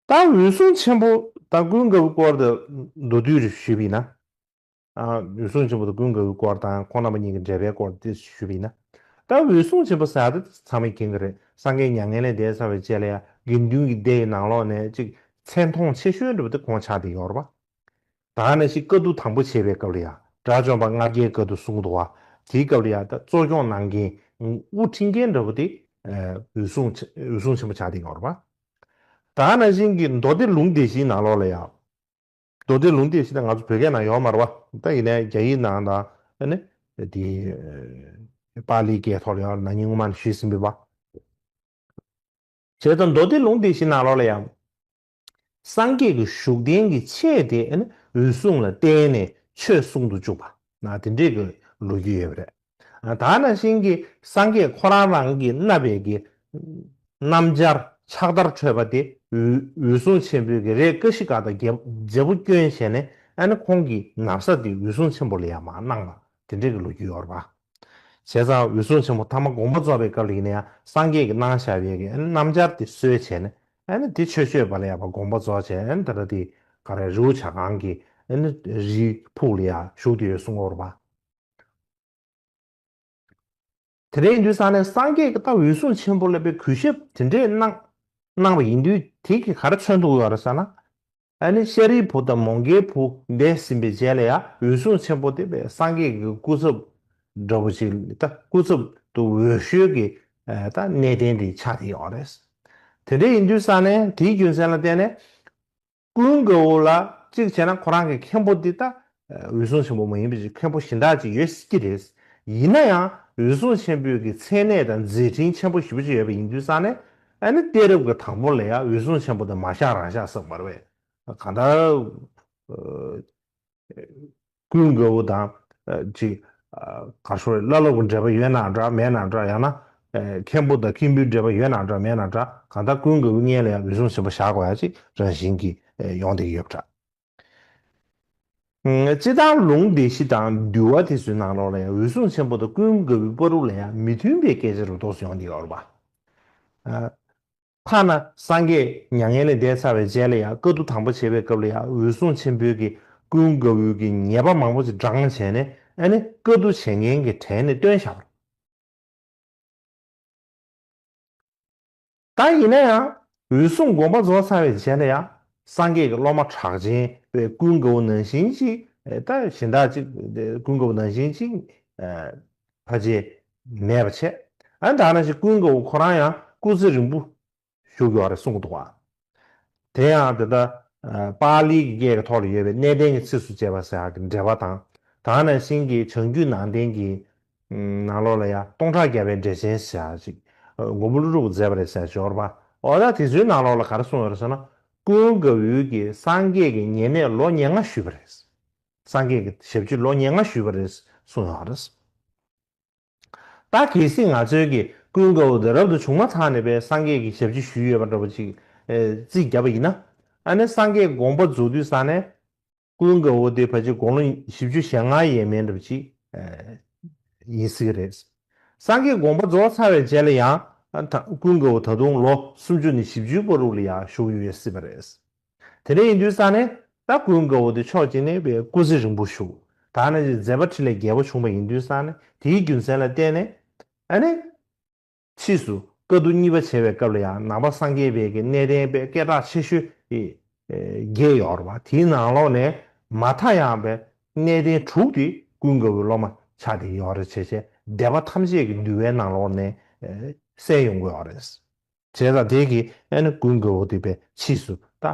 ད་འོད་སྲུང་ཆེན་པོ་དང་ཀུན་དགའ་བོའི་སྐོར་དེ་མདོར་བསྡུས་རེ་ཞུས་པ་ཡིན་ན། ཨ། འོད་སྲུང་ཆེན་པོ་དང་ཀུན་དགའ་བོའི་སྐོར་དང་ཁོང་རྣམ་པ་གཉིས་ཀྱི་འབྲེལ་བའི་སྐོར་དེ་ཞུས་པ་ཡིན་ན། ད་འོད་སྲུང་ཆེན་པོ་ཟེར་ཡག་དེ་ཚང་མས་མཁྱེན་གྱི་རེད། སངས་རྒྱས་མྱ་ངན་ལས་འདས་ཚར་བའི་རྗེས་ལ་ཡང་དགེ་འདུན་གྱི་སྡེ་ཡི་ནང་ལོགས་ནས་ཅིག་མཚན་མཐོང་ཆེ་ཤོས་འདྲ་པོ་དེ་ཁོང་ཆགས་བསྡད་ཡོད་རེད་པ། ད་ག་ནང་བཞིན་བཀའ་བསྡུ་དང་པོ་བྱེད་པའི་སྐབས་ལ་ཡང་དགྲ་བཅོམ་པ་ལྔ་བརྒྱའི་བཀའ་བསྡུ་གསུངས་འདུག་བ། དེའི་སྐབས་ལ་ཡང་ད་གཙོ་སྐྱོང་གནང་མཁན་དབུ་ཁྲིད་མཁན་འདྲ་པོ་དེ། ཨ། འོད་སྲུང་ཆེ་འོད་སྲུང་ཆེན་པོ་ཆགས་བསྡད་ཡོད་རེད་པ། ད་ག་ནང་བཞིན་གྱི་མདོ་སྡེ་ལུང་སྡེ་བཞིའི་ནང་ལོགས་ལ་ཡང་། མདོ་སྡེ་ལུང་སྡེ་བཞི་ད་ང་ཚོ་བོད་སྐད་ནང་ཡོད་མ་རེད་བ། ད་ཡིན་ནའི་རྒྱ་ཡིག་ནང་དང་ཨ་ནི་དེ་པཱ་ལིའི་སྐད་ཐོག་ལ་ཡང་ན་ནིང་སྔོན་མ་ནས་ཞུས་ཟིན་པ་རེད་བ། བྱས་ཙང་མདོ་སྡེ་ལུང་སྡེ་བཞི་ནང་ལོགས་ལ་ཡང་། སངས་རྒྱས་ཀྱི་བཞུགས་གདན་གྱི་ཆས་དེ་ཨ་ནི་འོད་སྲུང་ལ་བརྟེན་ནས་ཆོས་གསུང་དུ་བཅུག་པ་ན་དེ་འདྲས་ཀྱི་ལོ་རྒྱུས་ཡོད་པ་རེད། ད་ག་ནང་བཞིན་གྱི་སངས་རྒྱས་ཁོ་རང་རང་གི་མནབས་པའི་གི་སྣམ་སྦྱར་ཕྱག་དར་འཕྲོད་པ་དེ་འོད་འོད་སྲུང་ཆེན་པོའི་གི་རས་ཀ་ཤི་ཀ་དང་རྒྱལ་རྒྱལ་པོ་བསྐྱོན་བྱས་ནས་ཨ་ནི་ཁོང་གི་ན་བཟའ་དེ་འོད་སྲུང་ཆེན་པོ་ལ་ཡང་མར་གནང་བ་དེ་འདྲས་ཀྱི་ལོ་རྒྱུས་ཡོད་རེད་པ། བྱས་ཙང་འོད་སྲུང་ཆེན་པོ་ཐ་མ་དགོངས་པ་རྫོགས་པའི་སྐབས་ལ་ཡིན་ན་ཡང་སངས་རྒྱས་ཀྱིས་གནང་བཞག་པའི་གི་ཨ་ནི་སྣམ་སྦྱར་དེ་གསོལ་བྱས་ནས་ཨ་ནི་དེ་ཆོས་སྤྱོད་པ་ལ་ཡང་མར་དགོངས་པ་རྫོགས་བྱས། ཨ་ནི་ད་ལྟ་དེ་ག་རེ་རི་བོ་བྱ་རྐང་གི་ཨ་ནི་རིའི་ཕུག་ལ་ཡང་བཞུགས་བསྡད་ཡོད་གསུང་གི་ཡོད་རེད་པ། དེ་འདྲ་ཡིན་དུས་ཙང་ནས་སངས་རྒྱས་ཀྱིས་ད་འོད་སྲུང་ཆེན་པོ་ལ་དཔེ་གུས་ཞབས་དེ་འདྲས་གནང་གནང་བ་ཡིན་དུས་དེ་གིས་ག་རེ་མཚོན་ཐུབ་ཡོད་རེད་ཟེར་ན། ཨ་ནི་ཤཱ་རིའི་བུ་དང་མོའུ་འགལ་བུ་འདས་ཟིན་པའི་རྗེས་ལ་ཡང་འོད་སྲུང་ཆེན་པོ་དེ་དཔེ་སངས་རྒྱས་ཀྱི་སྐུ་ཚབ་འདྲ་པོ་ཅིག་ད་སྐུ་ཚབ་ཏུ་འོས་ཤོས་ཀྱི་ཨ་ད་གནས་བརྟན་དེ་ཆགས་བསྡད་ཡོད་རེད། དེ་འདྲ་ཡིན་དུས་ཙང་ནས་དེའི་རྒྱུ་མཚན་ལ་བརྟེན་ནས། ཀུན་དགའ་བོ་ལ་གཅིག་བྱས་ན་ཁོ་རང་གི་མཁན་པོ་འདི་ད་འོད་སྲུང་ཆེན་པོ་མ་ཡིན་པ་ཅིག་མཁན་པོ་གཞན་དག་ཅིག་ཡོད་སྲིད་ཀྱི་རེད། ཡིན་ན་ཡང་འོད་སྲུང་ཆེན་པོའི་གི་མཚན་གནས་དང་མཛད་འཕྲིན་ཆེན་པོ་ཞེ་པོ་ཅིག་ཡོད་པ་ཡིན་དུས་ཙང་ནས་ཨ་ནི་གཏད་རབས་ཀྱི་དང་པོ་ལ་ཡང་འོད་སྲུང་ཆེན་པོ་དེ་མ་བཞག་རང་བཞག་ཟེར་བ་རེད་པས། གང་ལྟར། ཀུན་དགའ་བོ་དང་ཅིག་ག་རེ་ཞུ་དགོས་རེད། བླ་སློབ་ཀྱི་འབྲེལ་བ་ཡོད་ན་འདྲ་མེད་ན་འདྲ། ཡང་ན་མཁན་པོ་དང་མཁན་པོའི་འབྲེལ་བ་ཡོད་ན་འདྲ་མེད་ན་འདྲ། གང་ལྟར་ཀུན་དགའ་བོའི་མངལ་ལ་ཡང་འོད་སྲུང་ཆེན་པོ་བཞག་དགོས་ཡ་ཅིག་རང་བཞིན་གྱིས་ཡོང་བསྡད་ཀྱི་ཡོད་པ་འདྲ། སྤྱིར་བཏང་ལུང་སྡེ་བཞི་དང་འདུལ་བ་དེ་ཚོའི་ནང་ལོགས་ལ་ཡང་འོད་སྲུང་ཆེན་པོ་དང་ཀུན་དགའ་བོའི་བར་དུ་ལ་ཡང་མི་མཐུན་པའི་སྐད་ཆ་རུ་ཏོག་ཙམ་ཡོང་བསྡད་ཡོད་རེད་པ། ཐ་ན་སངས་རྒྱས་མྱ་ངན་ལས་འདས་ཚར་བའི་རྗེས་ལ་ཡང་བཀའ་བསྡུ་དང་པོ་བྱེད་པའི་སྐབས་ལ་ཡང་འོད་སྲུང་ཆེན་པོའི་གི་ཀུན་དགའ་བོའི་གི་ཉེས་པ་མང་པོ་ཞིག་བགྲངས་བྱས་ནས་ཨ་ནི་བཀའ་བསྡུ་བྱེད་མཁན་གྱི་གྲས་ནས་བཏོན་བཞག་པ་རེད། ད་ཡིན་ན་ཡང་འོད་སྲུང་དགོངས་པ་རྫོགས་ཚར་བའི་རྗེས་ལ་ཡང་སངས་རྒྱས་ཀྱི་སློབ་མ་གྲགས་ཅན་པའི་ཀུན་དགའ་བོ་ནང་བཞིན་ཅིག་ད་གཞན་དག་ཅིག་ཀུན་དགའ་བོ་ནང་བཞིན་ཅིག་ ཕལ་ཆེར་མེད་པ་བྱས། ཨ་ནི་ད་ནང་བཞིན་ཀུན་དགའ་བོ་ཁོ་རང་ཡང་སྐུ་ཚེ་རིང་པོ་བཞུགས་ཡོད་རེད་གསུངས་འདུག་བ། དེ་ཡང་དེ་ལྟར་པཱ་ལིའི་སྐད་ཀྱི་ཐོག་ལ་ཡོད་པའི་གནས་བརྟན་གྱི་ཚིགས་སུ་བཅད་པ་ཟེར་ཡག་གི་འགྲེལ་པ་དང་། ད་ནང་བཞིན་གྱི་བྱང་རྒྱུད་ནང་བསྟན་གྱི་ནང་ལོགས་ལ་ཡང་སྟོང་ཕྲག་བརྒྱ་པའི་འགྲེལ་ཆེན་ཟེར་ཡག་ཅིག་མགོན་པོ་ཀླུ་སྒྲུབ་ཀྱིས་མཛད་པ་རེད་ཟེར་ཡག་ཅིག་ཡོད་རེད་པ། འོ་ད་དེ་ཚོའི་ནང་ལོགས་ལ་ག་རེ་གསུངས་ཡོད་རེད་ཟེར་ན། ཀུན་དགའ་བོས་ཀྱིས་སངས་རྒྱས་ཀྱི་ཉེ་གནས་ལོ་ཉེར་ལྔ་ཞུས་པ་རེད། སངས་རྒྱས་ཀྱི་ཞབས་ཕྱི་ལོ་ཉེར་ལྔ་ཞུས་པ་རེད་གསུངས་ཡོད་རེད། ད་གལ་སྲིད་ང་ཚོའི་གི་ཀུན་དགའ་བོ་དེ་རབ་ཏུ་བྱུང་མ་ཐག་ནས་པའི་སངས་རྒྱས་ཀྱི་ཞབས་ཕྱི་ཞུས་ཡོད་པ་འདྲ་པོ་ཅིག་ཨེ་རྩིས་བརྒྱབ་པ་ཡིན་ན། ཨ་ནི་སངས་རྒྱས་དགོངས་པ་རྫོགས་དུས་ཙ་ནས་ཀུན་དགའ་བོ་དེ་ཕལ་ཆེར་དགུང་ལོ་བཞི་བཅུ་ཞེ་ལྔ་ཡས་མས་འདྲ་པོ་ཅིག་ཨེ་ཡིན་སྲིད་ཀྱི་རེད། སངས་རྒྱས་དགོངས་པ་རྫོགས་ཚར་བའི་རྗེས་ལ་ཡང་ཨ་ད་ཀུན་དགའ་བོ་ད་དུང་ལོ་སུམ་ཅུ་ནས་བཞི་བཅུའི་བར་དུ་ལ་ཡང་བཞུགས་ཡོད་སྲིད་པ་རེད། དེ་འདྲ་ཡིན་དུས་ཙ་ནས་ད་ཀུན་དགའ་བོ་དེ་ཕྱོགས་གཅིག་ནས་པའི་སྐུ་ཚེ་རིང་པོ་བཞུགས། ད་ནི་མཛད་པ་འཕྲིན་ལས་རྒྱས་པོ་བྱུང་བ་ཡིན་དུས་ཙ་ནས་དེའི་རྒྱུ་མཚན་ལ་བརྟེན་ནས། ཨ་ནི་ཕྱིས་སུ་བཀའ་བསྡུ་གཉིས་པ་བྱས་པའི་སྐབས་ལ་ཡང་ནང་པ་སངས་རྒྱས་པའི་གི་གནས་བརྟན་པའི་སྐད་གྲགས་ཆེ་ཤོས་ཀྱི་རྒྱས་ཡོད་རེད་པ། དེའི་ནང་ལོགས་ནས་མ་མཐའ་ཡང་པའི་གནས་བརྟན་དྲུག་དེ་ཀུན་དགའ་བོའི་སློབ་མ་ཆགས་བསྡད་ཡོད་རེད། བྱས་བྱས་སྡེ་པ་ཐམས་ཅད་ཀྱི་འདུལ་བའི་ནང་ལོགས་ནས་གསལ་ཡོང་གི་ཡོད་རེད། བྱས་ཙང་དེ་གི་ཨ་ནི་ཀུན་དགའ་བོ་དེ་པའི་ཕྱིས་སུ་ད་ཨ་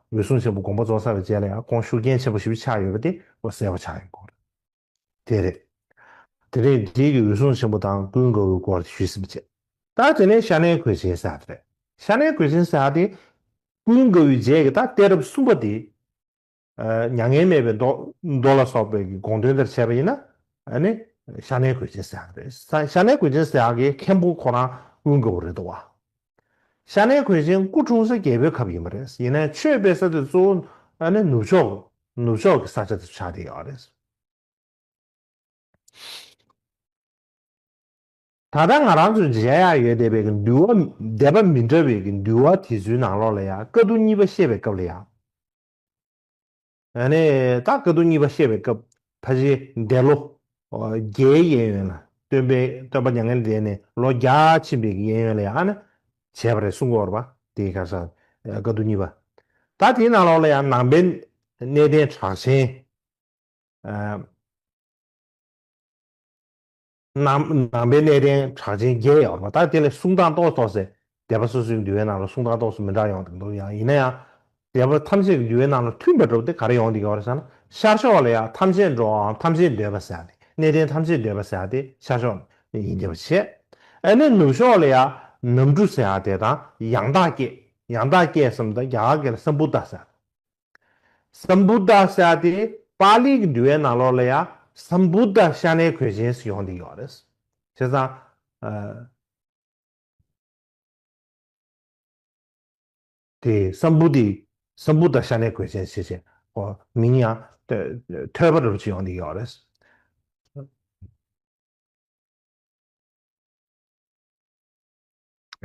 འོད་སྲུང་ཆེན་པོ་དགོངས་པ་རྫོགས་ཚར་བའི་རྗེས་ལ་ཡང་ཁོང་ཤུགས་རྐྱེན་ཆེན་པོ་ཞེ་པོ་ཆགས་ཡོད་པ་དེ་ཁོ་གསལ་པོ་ཆགས་ཡོང་གི་ཡོད་རེད། དེ་རེད། དེ་རེད། དེ་གི་འོད་སྲུང་ཆེན་པོ་དང་ཀུན་དགའ་བོའི་སྐོར་ཞུས་ཟིན་པ་བྱས། ད་དེ་ནས་ཤ་ནའི་གོས་ཆེན་ཟེར་ཡག་དེ་རེད། ཤ་ནའི་གོས་ཆེན་ཟེར་ཡག་དེ་ཀུན་དགའ་བོའི་རྗེས་ཀྱི་ད་གཏད་རབས་གསུམ་པ་དེ། ཨ་མྱ་ངན་མེད་པའི་མདོ་མདོ་ལ་སོགས་པའི་གི་དགོངས་དོན་དེར་བྱས་པ་ཡིན་ན། ཨ་ནི་ཤ་ནའི་གོས་ཆེན་ཟེར་ཡག་རེད། ཤ་ཤ་ནའི་གོས་ཆེན་ཟེར་ཡག་གི་མཁན་པོ་ཁོ་རང་ཀུན་དགའ་བོ་རེད་འདུག་བ། ཤ་ནའི་གོས་ཆེན་སྐུ་འཁྲུངས་ས་རྒྱལ་པོའི་ཁབ་ཡིན་པ་རེད། ཡིན་ནའི་ཆོས་སྤེལ་ས་དེ་གཙོ་བོ་ཨ་ནི་ནུབ་ཕྱོགས་ནུབ་ཕྱོགས་ཀྱི་ས་ཆ་དེ་ཆགས་བསྡད་ཡོད་རེད། ད་ལྟ་ང་རང་ཚོས་མཇལ་ཡག་ཡོད་བསྡད་པའི་གི་འདུལ་བ་སྡེ་པ་མི་འདྲ་བའི་གི་འདུལ་བ་དེ་ཚོའི་ནང་ལོགས་ལ་ཡང་བཀའ་བསྡུ་གཉིས་པ་བཤད་པའི་སྐབས་ལ་ཡང་། ཨ་ནི་ད་བཀའ་བསྡུ་གཉིས་པ་བཤད་པའི་སྐབས་ཕལ་ཆེར་འདས་ལོ་བརྒྱའི་གཡས་གཡོན་ལ་སྟོན་པའི་སྟོན་པ་མྱ་ངན་ལས་འདས་ནས་ལོ་བརྒྱ་ཕྱིན་པའི་གི་གཡས་གཡོན་ལ་ཡང་ཨ་ནི་བྱས་པ་རེད་གསུང་གི་ཡོད་རེད་པ། དེའི་ཁ་སང་བཀའ་བསྡུ་གཉིས་པ། ད་དེའི་ནང་ལོགས་ལ་ཡང་ནང་པའི་གནས་བརྟན་གྲགས་ཆེན། ཨ། ནང་ནང་པའི་གནས་བརྟན་གྲགས་ཆེན་བརྒྱད་ཡོད་རེད་པ། ད་དེ་ལ་གསུང་སྟངས་ཏོག་ཙམ་ཏོག་ཙམ་སྡེ་པ་སོ་སོའི་འདུལ་བའི་ནང་ལ་གསུང་སྟངས་ཏོག་ཙམ་མི་འདྲ་ཡོང་གི་འདུག་ཡང་ཡིན་ན་ཡང་སྡེ་པ་ཐམས་ཅད་ཀྱི་འདུལ་བའི་ནང་ལ་མཐུན་པ་འདྲ་པོ་དེ་ག་རེ་ཡོང་གི་ཡོད་རེད་ཟེར་ན། ཤར་ཕྱོགས་ལ་ཡང་ཐམས་ཅད་འགྲོ་བའམ་ཐམས་ཅད་འདོད་པ་ཟེར་ཡག་དེ། གནས་བརྟན་ཐམས་ཅད་འདོད་པ་ཟེར་ཡག་དེ་ཤར་ཕྱོགས་ཡིན་བསྡད་པ་བྱས། ཨ་ནི་ནུབ་ཕྱོགས་ལ་ཡང་ནམ་གྲུ་ཟེར་ཡག་དེ་དང་ཡང་དག་སྐྱེས། ཡང་དག་སྐྱེས་སམ་ད་རྒྱ་གར་སྐད་ལ་སམ་བུ་ད་ཟེར། སམ་བུ་ད་ཟེར་ཡག་དེ་པཱ་ལིའི་གི་འདུལ་བའི་ནང་ལོགས་ལ་ཡང་སམ་བུ་ད་ཤ་ནའི་གོས་ཆེན་ཟེར་ཡོང་བསྡད་ཡོད་རེད། བྱས་ཙང་ཨ་དེ་སམ་བུ་དེ་སམ་བུ་ད་ཤ་ནའི་གོས་ཆེན་ཟེར་བྱས་ཁོ་མིང་ཡང་ཐོས་པ་འདྲ་པོ་ཅིག་ཡོང་བསྡད་ཡོད་རེད།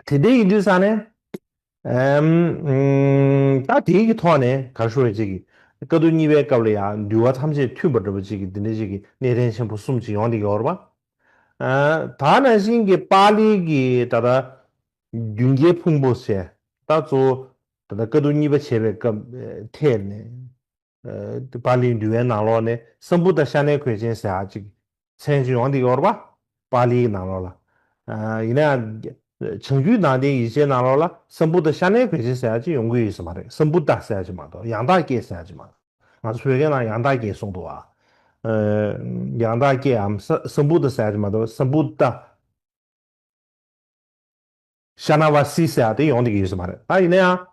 དེ་འདྲ་ཡིན་དུས་ཙ་ནས། ཨམ། ད་དེའི་གི་ཐོག་ནས་ག་རེ་ཞུ་རེད། ཅིག་གི་བཀའ་བསྡུ་གཉིས་པའི་སྐབས་ལ་ཡང་འདུལ་བ་ཐམས་ཅད་མཐུན་པ་འདྲ་པོ་ཅིག་གི་འདི་འདྲ་ཅིག་གི་གནས་བརྟན་ཆེན་པོ་གསུམ་ཅིག་ཡོང་བསྡད་ཡོད་རེད་པ། ཨ། ད་ནང་བཞིན་གྱི་པཱ་ལིའི་གི་ད་ལྟ་རྒྱུན་གྱི་ཕུང་པོ་ཟེར། ད་གཙོ་བོ་ད་ལྟ་བཀའ་བསྡུ་གཉིས་པ་བྱས་པའི་སྐབས་ཨ་ཐད་ནས། ཨ་པཱ་ལིའི་འདུལ་བའི་ནང་ལོགས་ནས་སམ་བུ་ད་ཤ་ནའི་གོས་ཆེན་ཟེར་ཡག་ཅིག་མཚན་ཅིག་ཡོང་བསྡད་ཡོད་རེད་པ། པཱ་ལིའི་ནང་ལོགས་ལ། ཨ་ཡིན་ན་ཡང་བྱང་རྒྱུད་ནང་བསྟན་ཡིག་ཆའི་ནང་ལོགས་ལ་སམ་བུ་ད་ཤ་ནའི་གོས་ཆེན་ཟེར་ཡག་ཅིག་ཡོང་གི་ཡོད་ས་མ་རེད། སམ་བུ་ད་ཟེར་ཡག་ཅིག་མ་གཏོགས། ཡང་དག་སྐྱེས་ཟེར་ཡག་ཅིག་མ་གཏོགས། ང་ཚོ་བོད་སྐད་ནང་ཡང་དག་སྐྱེས་གསུངས་འདུག་བ། ཨ་ཡང་དག་སྐྱེས་འམ་ས་སམ་བུ་ད་ཟེར་ཡག་ཅིག་མ་གཏོགས། སམ་བུ་ད། ཤ་ན་བ་སི་ཟེར་ཡག་དེ་ཡོང་བསྡད་ཀྱི་ཡོད་ས་མ་རེད། ད་ཡིན་ན་ཡང་།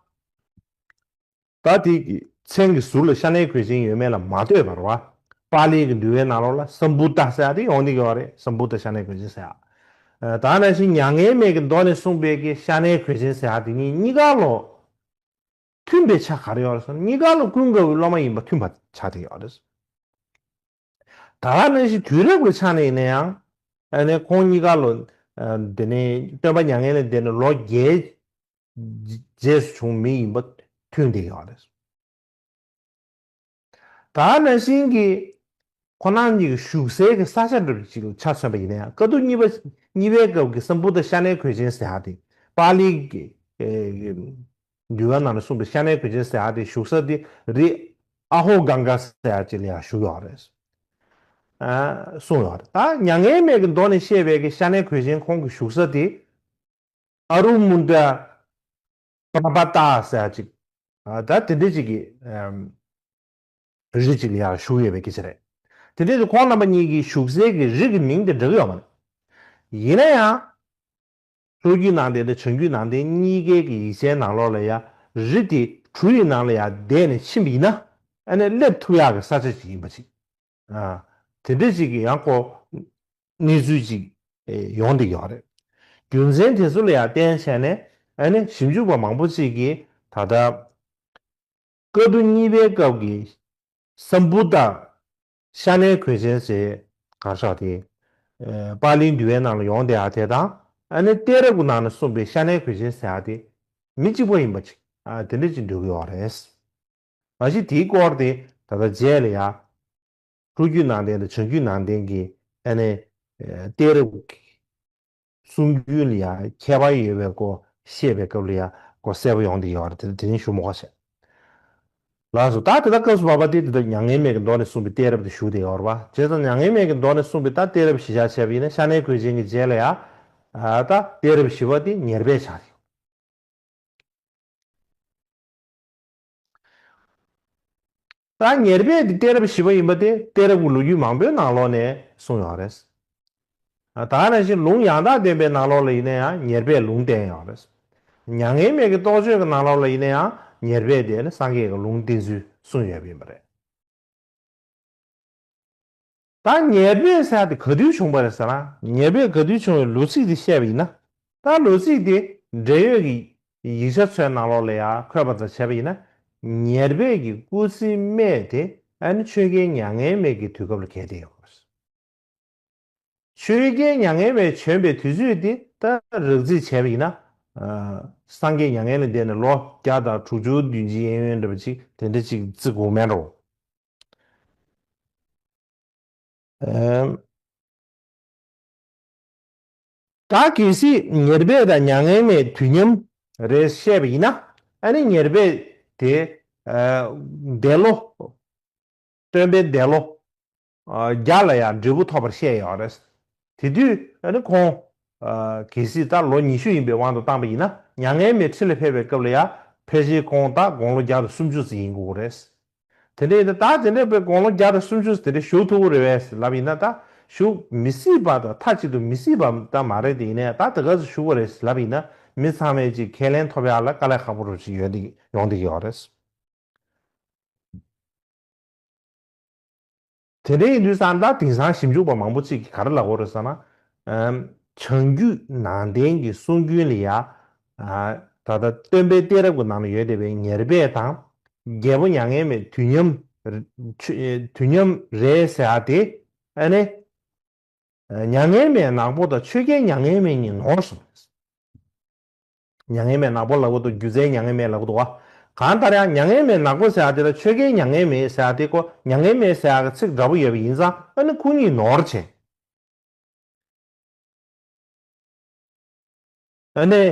ད་དེ་གི་མཚན་གྱི་ཟུར་ལ་ཤ་ནའི་གོས་ཆེན་ཡོད་མེད་ལ་མ་ལྟོས་པར་བ། པཱ་ལིའི་གི་འདུལ་བའི་ནང་ལོགས་ལ་སམ་བུ་ད་ཟེར་ཡག་དེ་ཡོང་བསྡད་ཀྱི་ཡོད་རེད། སམ་བུ་ད་ཤ་ནའི་གོས་ཆེན་ཟེར་ཡག་ཨ་ད་ནང་བཞིན་མྱ་ངན་མེད་ཀྱི་མདོ་ནས་གསུངས་པའི་གི་ཤ་ནའི་གོས་ཆེན་ཟེར་ཡག་དེ་གཉིས་གཉིས་ཀ་ལོ། མཐུན་པའི་ཆ་ག་རེ་ཡོད་རེད་ཟེར་ན། གཉིས་ཀ་ལོ་ཀུན་དགའ་བོའི་སློབ་མ་ཡིན་པ་མཐུན་པ་ཆགས་བསྡད་ཡོད་རེད། ད་ག་ནང་བཞིན་དུས་རབས་ཀྱི་ཆ་ནས་ཡིན་ན་ཡང་། ཨ་ནི་ཁོང་གཉིས་ཀ་ལོ། ཨ་དེ་ནས་སྟོན་པ་མྱ་ངན་ལས་འདས་ནས་ལོ་བརྒྱད་རྗེས་སུ་བྱུང་མི་ཡིན་པ་མཐུན་བསྡད་ཡོད་རེད། ད་ག་ནང་བཞིན་གྱི་ཁོང་རྣམ་གཉིས་ཀྱི་བཞུགས་སའི་གི་ས་ཆ་འདྲ་པོ་ཅིག་ལ་ཆ་མཚོན་པ་ཡིན་ན་ཡང་། བཀའ་བསྡུ་གཉིས་པ་གཉིས་པའི་སྐབས་ཀྱི་སམ་བུ་ད་ཤ་ནའི་གོས་ཆེན་ཟེར་ཡག་དེ་པཱ་ལིའི་གི་ཨེ་འདུལ་བ་ནང་ལ་གསུངས་པའི་ཤ་ནའི་གོས་ཆེན་ཟེར་ཡག་དེ་བཞུགས་ས་དེ་རི་ཨ་ཧོ་གངྒཱ་ཟེར་ཡག་ཅིག་ལ་ཡང་བཞུགས་ཡོད་རེད། ཨ་གསུངས་ཡོད་རེད། ད་མྱ་ངན་མེད་ཀྱི་མདོ་ནས་བཤད་པའི་གི་ཤ་ནའི་གོས་ཆེན་ཁོང་གི་བཞུགས་ས་དེ་ཨ་རུ་མུན་དྲ་པྲ་པ་ཏ་ཟེར་ཡ་ཅིག་ཨ་ད་དེ་འདྲ་ཅིག་གི་ཨམ་རི་ཅིག་ལ་ཡང་བཞུགས་ཡོད་པའི་སྐད་ཆ་རེད། དེ་འདྲ་དུ་ཁོང་རྣམ་པ་གཉིས་ཀྱི་བཞུགས་སའི་གི་རི་གི་མིང་དེ་འགྲིག་གི་ཡོད་མ་རེད། ཡིན་ན་ཡང་ལྷོ་རྒྱུད་ནང་བསྟན་དང་བྱང་རྒྱུད་ནང་བསྟན་གཉིས་ཀའི་གི་ཡིག་ཆའི་ནང་ལོགས་ལ་ཡང་རི་དེ་གྲུ་ཡི་ནང་ལ་ཡང་བསྡད་ནས་ཕྱིན་པ་ཡིན་ན་ཨ་ནི་སླེབས་ཐུབ་ཡག་གི་ས་ཆ་ཅིག་ཡིན་པ་ཅིག་ཨ་དེ་འདྲ་ཅིག་གི་ཡང་ཁོ་གནས་ཚུལ་ཅིག་ཨེ་ཡོང་བསྡད་ཡོད་རེད། རྒྱུ་མཚན་དེ་ཚོ་ལ་ཡང་བརྟེན་བྱས་ནས་ཨ་ནི་ཞིབ་འཇུག་པ་མང་པོ་ཅིག་གིས་ད་ལྟ་བཀའ་བསྡུ་གཉིས་པའི་སྐབས་ཀྱི་སམ་བུ་ཏ་ཤ་ནའི་གོས་ཆེན་ཟེར་གར་ཤག་དེ་ཨེ་པཱ་ལིའི་འདུལ་བའི་ནང་ལ་ཡོང་བསྡད་ཡག་དེ་དང་ཨ་ནི་གཏད་རབས་ཀྱི་ནང་ནས་གསུངས་པའི་ཤ་ནའི་གོས་ཆེན་ཟེར་ཡག་དེ་མི་གཅིག་པ་ཡིན་པ་ཅིག་ཨ་དེ་འདྲ་ཅིག་འགྲོ་གི་ཡོད་རེད། མ་གཞི་དེའི་སྐོར་དེ་ད་ལྟ་རྗེས་ལ་ཡ། ལྷོ་རྒྱུད་ནང་བསྟན་དང་བྱང་རྒྱུད་ནང་བསྟན་གྱི་ཨ་ནི་གཏད་རབས་ཀྱི་གསུང་རྒྱུན་ལ་ཡ་ཁྱད་པར་ཡོད་པའི་སྐོར་བཤད་པའི་སྐབས་ལ་ཡ་སྐོར་གསལ་པོ་ཡོང་བསྡད་ཡོད་རེད། དེ་དེ་རིང་ཞུ་མི་དགོས་བྱས། ལགས་སོ། ད་དེ་ལྟར་སྐབས་སུ་བབ་པ་དེ་དེ་ལྟར་མྱ་ངན་མེད་ཀྱི་མདོ་ནས་གསུངས་པའི་གཏད་རབས་དེ་ཞུ་བསྡད་ཡོད་རེད་པ། བྱས་ཙང་མྱ་ངན་མེད་ཀྱི་མདོ་ནས་གསུངས་པའི་ད་གཏད་རབས་གཞི་བཞག་བྱས་པ་ཡིན་ན་ཤ་ནའི་གོས་ཆེན་གྱི་རྗེས་ལ་ཡ་ད་གཏད་རབས་བཞི་པ་དེ་ཉེར་སྦས་ཆགས་ཡོད། ད་ཉེར་སྦས་དེ་གཏད་རབས་བཞི་པ་ཡིན་པ་དེ་གཏད་རབས་ཀྱི་ལོ་རྒྱུས་མང་པོའི་ནང་ལོགས་ནས་གསུངས་ཡོད་རེད། ད་ག་ནང་བཞིན་ལུང་ཡང་དག་བསྟན་པའི་ནང་ལོགས་ལ་ཡིན་ན་ཡང་ཉེར་སྦས་ལུང་བསྟན་ཡོད་རེད། མྱ་ངན་མེད་ཀྱི་རྟོགས་བརྗོད་ཀྱི་ནང་ལོགས་ལ་ཡིན་ན་ཡང་ཉེར་སྦས་དེ་ནི་སངས་རྒྱས་ཀྱི་ལུང་བསྟན་ཚུལ་གསུངས་ཡོད་པ་ཡིན་པ་རེད། ད་ཉེར་སྦས་ཟེར་ཡ་དེ་ག་དུས་བྱུང་བ་རེད་ཟེར་ན། ཉེར་སྦས་ག་དུས་བྱུང་བའི་ལོ་ཚིགས་དེ་བཤད་པ་ཡིན་ན། ད་ལོ་ཚིགས་དེ་འབྲེལ་ཡོད་ཀྱི་ཡིག་ཆ་ཚོའི་ནང་ལོགས་ལ་ཡང་འཁོད་པ་ཙམ་བྱས་པ་ཡིན་ན། ཉེར་སྦས་ཀྱི་སྐུ་ཚེ་སྨད་དེ་ཨ་ནི་ཆོས་རྒྱལ་མྱ་ངན་མེད་ཀྱི་དུས་སྐབས་ལ་གྱེས་བསྡད་ཡོད་པ་རེད། ཆོས་རྒྱལ་མྱ་ངན་མེད་བྱོན་པའི་དུས་ཚོད་དེ་ད་རགས་རྩིས་བྱས་པ་ཡིན་ན། ཨ་སངས་རྒྱས་མྱ་ངན་ལས་འདས་ནས་ལོ་བརྒྱ་དང་དྲུག་ཅུ་བདུན་ཅུ་གཡས་གཡོན་འདྲ་པོ་ཅིག་དེ་འདྲ་ཅིག་བརྩི་དགོས་མེད་འགྲོ། ཨེམ། ད་གལ་སྲིད་ཉེར་སྦས་དང་མྱ་ངན་མེད་དུས་མཉམ་རེད་བཤད་པ་ཡིན་ན། ཨ་ནི་ཉེར་སྦས་དེ་ཨ་འདས་ལོ། སྟོན་པའི་འདས་ལོ་ཨ་བརྒྱ་ལ་ཡང་འབྲས་བུ་ཐོབ་པར་བཤད་ཡོད་རེད། དེ་དུས་ཨ་ནི་ཁོང་ཨ་གལ་སྲིད་ད་ལོ་ཉི་ཤུ་ཡིན་པའི་དབང་དུ་བཏང་པ་ཡིན་ན། མྱ་ངན་མེད་ཁྲི་ལ་ཕེབས་པའི་སྐབས་ལ་ཡང་ཕལ་ཆེར་ཁོང་ད་དགུང་ལོ་བརྒྱ་དང་སུམ་ཅུ་ཙམ་ཡིན་དགོས་རེད། དེ་འདྲ་ཡིན་ན་ད་དེ་འདྲ་བའི་དགུང་ལོ་བརྒྱ་དང་སུམ་ཅུ་དེ་འདྲ་བཞུགས་ཐུབ་ཀྱི་རེད་པས་ལབ་ཡིན་ན། ད་བཞུགས་མི་སྲིད་པ་དང་མཐའ་གཅིག་ཏུ་མི་སྲིད་པ་ད་མ་རེད། དེ་ཡིན་ནའི་ད་དེ་ག་ཚོད་བཞུགས་པ་རེད་ལབ་ཡིན་ན། མི་ཚང་མས་ཅིག་ཁས་ལེན་ཐོབ་ཡག་ལ་དཀའ་ལས་ཁག་པོ་རུ་ཅིག་ཡོང་བསྡད་ཡོང་བསྡད་ཀྱི་ཡོད་རེད། དེ་འདྲ་ཡིན་དུས་ཙང་ད་དེང་སང་ཞིབ་འཇུག་པ་མང་པོ་ཅིག་གིས་ག་རེ་ལབ་ཀྱི་ཡོད་རེད་ཟེར་ན། ཨམ། བྱང་རྒྱུད་ནང་བསྟན་གྱི་གསུང་རྒྱུན་ལ་ཡ། ཨ་ད་ལྟ་སྟོན་པའི་གཏད་རབས་ཀྱི་ནང་ན་ཡོད་བསྡད་པའི་ཉེར་སྦས་དང་། རྒྱལ་པོ་མྱ་ངན་མེད་དུས་མཉམ་རེ་ཆོས་དུས་མཉམ་རེད་ཟེར་ཡ་དེ། ཨ་ནི། མྱ་ངན་མེད་ནག་པོ་དང་ཆོས་རྒྱལ་མྱ་ངན་མེད་གཉིས་ནོར་སོང་། མྱ་ངན་མེད་ནག་པོ་ལབ་ཀྱི་འདུག་སྒྱུ་རྩལ་མྱ་ངན་མེད་ལབ་ཀྱི་འདུག་བ། གང་ལྟར་ཡང་མྱ་ངན་མེད་ནག་པོ་ཟེར་ཡ་དེ་ལ་ཆོས་རྒྱལ་མྱ་ངན་མེད་ཟེར་ཡ་དེ་ཁོ་མྱ་ངན་མེད་ཟེར་ཡ་གི་ཚིག་འདྲ་པོ་ཡོད་པ་ཡིན་ཙང་ཨ་ནི་ཁོ་གཉིས་ནོར་བྱས། ཨ་ནི།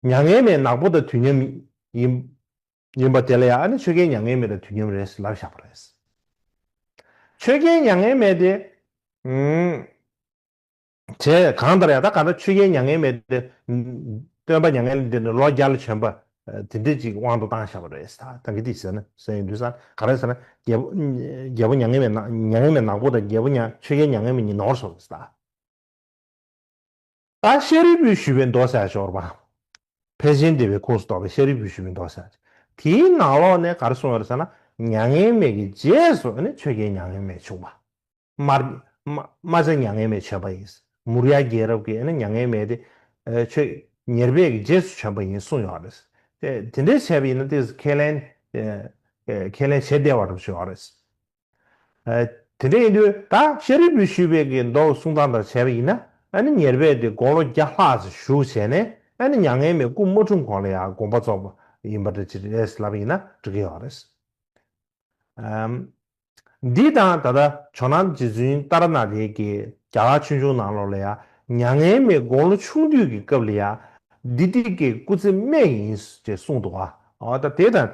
མྱ་ངན་མེད་ནག་པོ་དང་དུས་མཉམ་ཡིན་ཡིན་པ་དེ་ལ་ཡང་ཨ་ནི་ཆོས་རྒྱལ་མྱ་ངན་མེད་དང་དུས་མཉམ་རེད་ལབ་བཞག་པ་རེད། ཆོས་རྒྱལ་མྱ་ངན་མེད་དེ། ཨུམ། བྱས་གང་ལྟར་ཡང་ད་གང་ལྟར་ཆོས་རྒྱལ་མྱ་ངན་མེད་དེ། སྟོན་པ་མྱ་ངན་ལས་འདས་ནས་ལོ་བརྒྱ་ལ་བྱོན་པ། དེ་འདྲ་ཅིག་དབང་དུ་བཏང་བཞག་པ་རེད་ད། ད་གི་དེ་ཟེར་ན་ཟེར་ཡོང་དུས་ཙང་ག་རེ་ཟེར་ན། རྒྱལ་པོ་རྒྱལ་པོ་མྱ་ངན་མེད་ནག་མྱ་ངན་མེད་ནག་པོ་དང་རྒྱལ་པོ་མྱ་ཆོས་རྒྱལ་མྱ་ངན་མེད་གཉིས་ནོར་སོང་ཟེར་ད། ད་ཤཱ་རིའི་བུས་ཞུས་པའི་མདོ་ཟེར་ཡ་ཅིག་ཡོད་རེད་པ། ཕལ་ཆེན་སྡེ་པའི་ཁོངས་སུ་གཏོགས་པའི་ཤཱ་རིའི་བུས་ཞུས་པའི་མདོ་ཟེར་ཡ་ཅིག་དེའི་ནང་ལོགས་ནས་ག་རེ་གསུངས་ཡོད་རེད་ཟེར་ན། མྱ་ངན་མེད་ཀྱི་རྗེས་སུ་ནི་ཆོས་རྒྱལ་མྱ་ངན་མེད་བྱུང་བ། དམར་དམར་དམར་བྱ་མྱ་ངན་མེད་བྱོན་པ་ཡིན། མུར་ཡ་རྒྱལ་རབས་ཀྱི་ནི་མྱ་ངན་མེད་དེ། ཨ་ཆོས་ཉེར་སྦས་ཀྱི་རྗེས་སུ་བྱོན་པ་ཡིན་གསུངས་ཡོད་རེད། དེ་དེ་འདྲའི་བྱས་པ་ཡིན་ན་དེ་ཁས་ལེན་ཨ་ཁས་ལེན་བྱེད་བདེ་བ་རུ་བྱུང་ཡོད་རེད། ཨ་དེ་འདྲ་ཡིན་དུས་ད་ཤཱ་རིའི་བུས་ཞུས་པའི་གི་མདོ་གསུང་སྟངས་དང་བྱས་པ་ཡིན་ན། ཨ་ནི་ཉེར་སྦས་དེ་དགུང་ལོ་བརྒྱ་ལྷག་ཙམ་བཞུགས་བྱས་ནས་ཨ་ནི་མྱ་ངན་མེད་སྐུ་མ་འཁྲུངས་གོང་ལ་ཡང་དགོངས་པ་རྫོགས་པ་ཡིན་པ་འདྲ་ཅིག་རེད་ལབ་ཡིན་ན་འགྲིག་གི་ཡོད་རེད། ཨམ། འདི་དང་ད་ལྟ་ཇོ་ནང་རྗེ་བཙུན་ཏཱ་ར་ནཱ་ཐའི་གི་རྒྱ་གར་ཆོས་འབྱུང་ནང་ལོགས་ལ་ཡང་མྱ་ངན་མེད་དགུང་ལོ་ཆུང་དུས་ཀྱི་སྐབས་ལ་ཡང་བདུད་སྡིག་གི་སྐུ་ཚེ་སྨད་ཡིན་ཅེས་གསུངས་འདུག་བ། ཨ་ད་དེ་དང་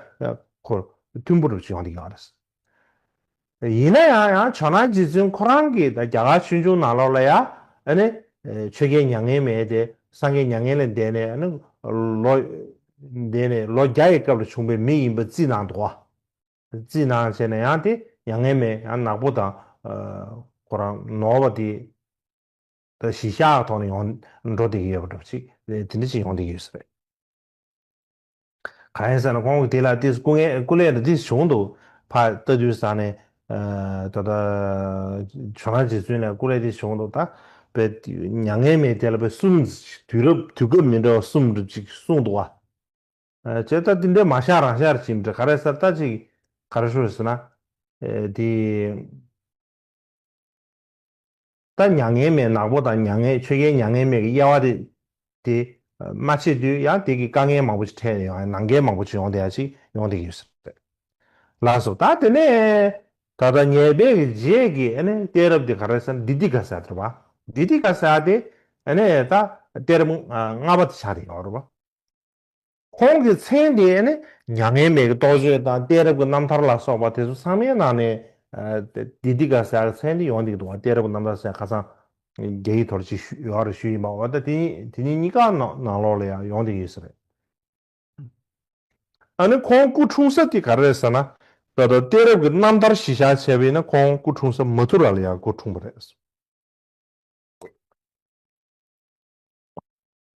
ཁོ་མཐུན་པོ་རུ་ཡོང་གི་ཡོད་རེད། ཡིན་ན་ཡང་ཡང་ཇོ་ནང་རྗེ་བཙུན་ཁོ་རང་གིས་ད་རྒྱ་གར་ཆོས་འབྱུང་ནང་ལོགས་ལ་ཡང་ཨ་ནི་ཆོས་རྒྱལ་མྱ་ངན་མེད་དེ་སངས་རྒྱས་མྱ་ངན་ལས་འདས་ནས་ཨ་ནི་ལོ་འདས་ནས་ལོ་བརྒྱ་ཡི་སྐབས་ལ་བྱུང་བའི་མི་ཡིན་པ་རྩིས་གནང་འདུག་བ། རྩིས་གནང་བྱས་ནས་ཡང་དེ་མྱ་ངན་མེད་ཡང་ནག་པོ་དང་ཁོ་རང་ནོར་བ་དེ། ད་གཞི་བཞག་ཐོག་ནས་ཡོང་འགྲོ་བསྡད་ཀྱི་ཡོད་པ་འདྲ་པོ་ཅིག་དེ་འདྲ་ཅིག་ཡོང་བསྡད་ཀྱི་ཡོད་ས་རེད། གང་ཡིན་ཟེར་ན་ཁོང་གིས་དེ་ལ་ཏིས་སྐུ་ངལ་སྐུ་ལས་ལ་ཏིས་བྱུང་འདུག་ཕ་ལྟ་དུས་ས་ནས་ད་ལྟ་ཇོ་ནང་རྗེ་བཙུན་ལ་སྐུ་ལས་ཏིས་བྱུང་འདུག་ད་པའི་མྱ་ངན་མེད་དེ་ལ་པའི་གསུམ་དུས་རབས་དུས་སྐབས་མི་འདྲ་བ་གསུམ་འདྲ་ཅིག་གསུངས་འདུག་བ། བྱས་ད་དེ་འདྲའི་མ་ཤར་རང་ཤར་ཕྱིན་འདྲ་ག་རེ་ཟེར་ད་ཅིག་ག་རེ་ཤོད་ཟེར་ན། དེ། ད་མྱ་ངན་མེད་ནག་པོ་དང་མྱ་ངན་ཆོས་རྒྱལ་མྱ་ངན་མེད་ཀྱི་དབྱེ་བ་དེ་དེ་མ་ཕྱེ་དུས་ཡང་དེ་གི་དཀའ་ངལ་མང་པོ་ཞིག་འཕྲད་ཡོང་ནང་འགལ་མང་པོ་ཞིག་ཡོང་བསྡད་ཡ་ཞིག་ཡོང་བསྡད་ཡོད་ས་རེད། ལགས་སོ། ད་དེ་ནས་ད་ལྟ་ཉེར་སྦས་ཀྱི་རྗེས་ཀྱི་ཨ་ནི་གཏད་རབས་དེ་ག་རེ་ཟེར་ན་དི་ཏི་ཀ་ཟེར་ཡ་དེ་རེད་པ། དི་ཏི་ཀ་ཟེར་ཡ་དེ་ཨ་ནི་ད་གཏད་རབས་ལྔ་པ་དེ་ཆགས་བསྡད་ཡོད་རེད་པ། ཁོང་གི་མཚན་དེ་ནི་མྱ་ངན་མེད་ཀྱི་རྟོགས་བརྗོད་དང་གཏད་རབས་ཀྱི་རྣམ་ཐར་ལ་སོགས་པ་དེ་ཚོ་ཚང་མའི་ནང་ནས་དི་ཏི་ཀ་ཟེར་མཚན་དེ་ཡོང་བསྡད་ཀྱི་འདུག་བ། གཏད་རབས་ཀྱི་རྣམ་ཐར་ཟེར་ཁ་སང་རྒྱ་ཡིག་ཐོག་ཅིག་ཞུ་ཡོད་རེད་ཞུས་ཡིན་པ། འོ་ད་དེ་དེ་གཉིས་གཉིས་ཀ་ནང་ནང་ལོགས་ལ་ཡང་ཡོང་བསྡད་ཀྱི་ཡོད་ས་རེད། ཨ་ནི་ཁོང་སྐུ་འཁྲུངས་ས་དེ་ག་རེ་རེད་ཟེར་ན། ད་ལྟ་གཏད་རབས་ཀྱི་རྣམ་ཐར་གཞི་བཞག་བྱས་པ་ཡིན་ན་ཁོང་སྐུ་འཁྲུངས་ས་མ་ཐུ་ར་ལ་ཡང་སྐུ་འཁྲུངས་པ་རེད།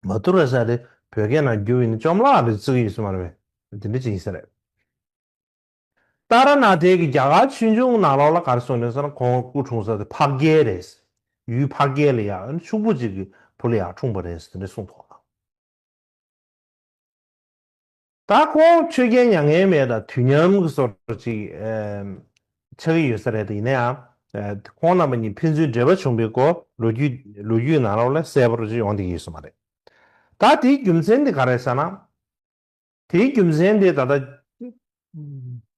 མ་ཐུ་ར་ཟེར་དེ་བོད་སྐད་ནང་བསྒྱུར་བ་ཡིན་ན་བཅོམ་བརླག་རེད་བརྩི་གི་ཡོད་ས་མ་རེད་པས། དེ་འདྲ་ཅིག་ཡིན་ས་རེད། ཏཱ་ར་ནཱ་ཐའི་གི་རྒྱ་གར་ཆོས་འབྱུང་ནང་ལོགས་ལ་ག་རེ་གསུངས་ཡོད་ཟེར་ན་ཁོང་སྐུ་འཁྲུངས་ས་དེ་འཕགས་རྒྱལ་རེད། ཡུལ་འཕགས་རྒྱལ་ལ་ཡང་ཕྱུག་པོ་ཅིག་གི་བུ་ལ་ཡང་འཁྲུངས་པ་རེད་ཟེར་དེ་འདྲ་གསུངས་ཐོག་ལ། ད་ཁོང་ཆོས་རྒྱལ་མྱ་ངན་མེད་དང་དུས་མཉམ་གྱི་བཟོ་འདྲ་ཅིག་ཨེམ། ཆགས་ཀྱི་ཡོད་ས་རེད། དེ་ཡིན་ན་ཡང་ཨེ། ཁོང་རྣམ་པ་གཉིས་ཕན་ཚུན་འབྲེལ་བ་བྱུང་བའི་སྐོར་ལོ་རྒྱུས་ལོ་རྒྱུས་ནང་ལོགས་ལ་གསལ་པོ་ཅིག་ཡོང་བསྡད་ཀྱི་ཡོད་ས་མ་རེད། ད་དེའི་རྒྱུ་མཚན་དེ་ག་རེ་ཟེར་ན། དེའི་རྒྱུ་མཚན་དེ་ད་ལྟ་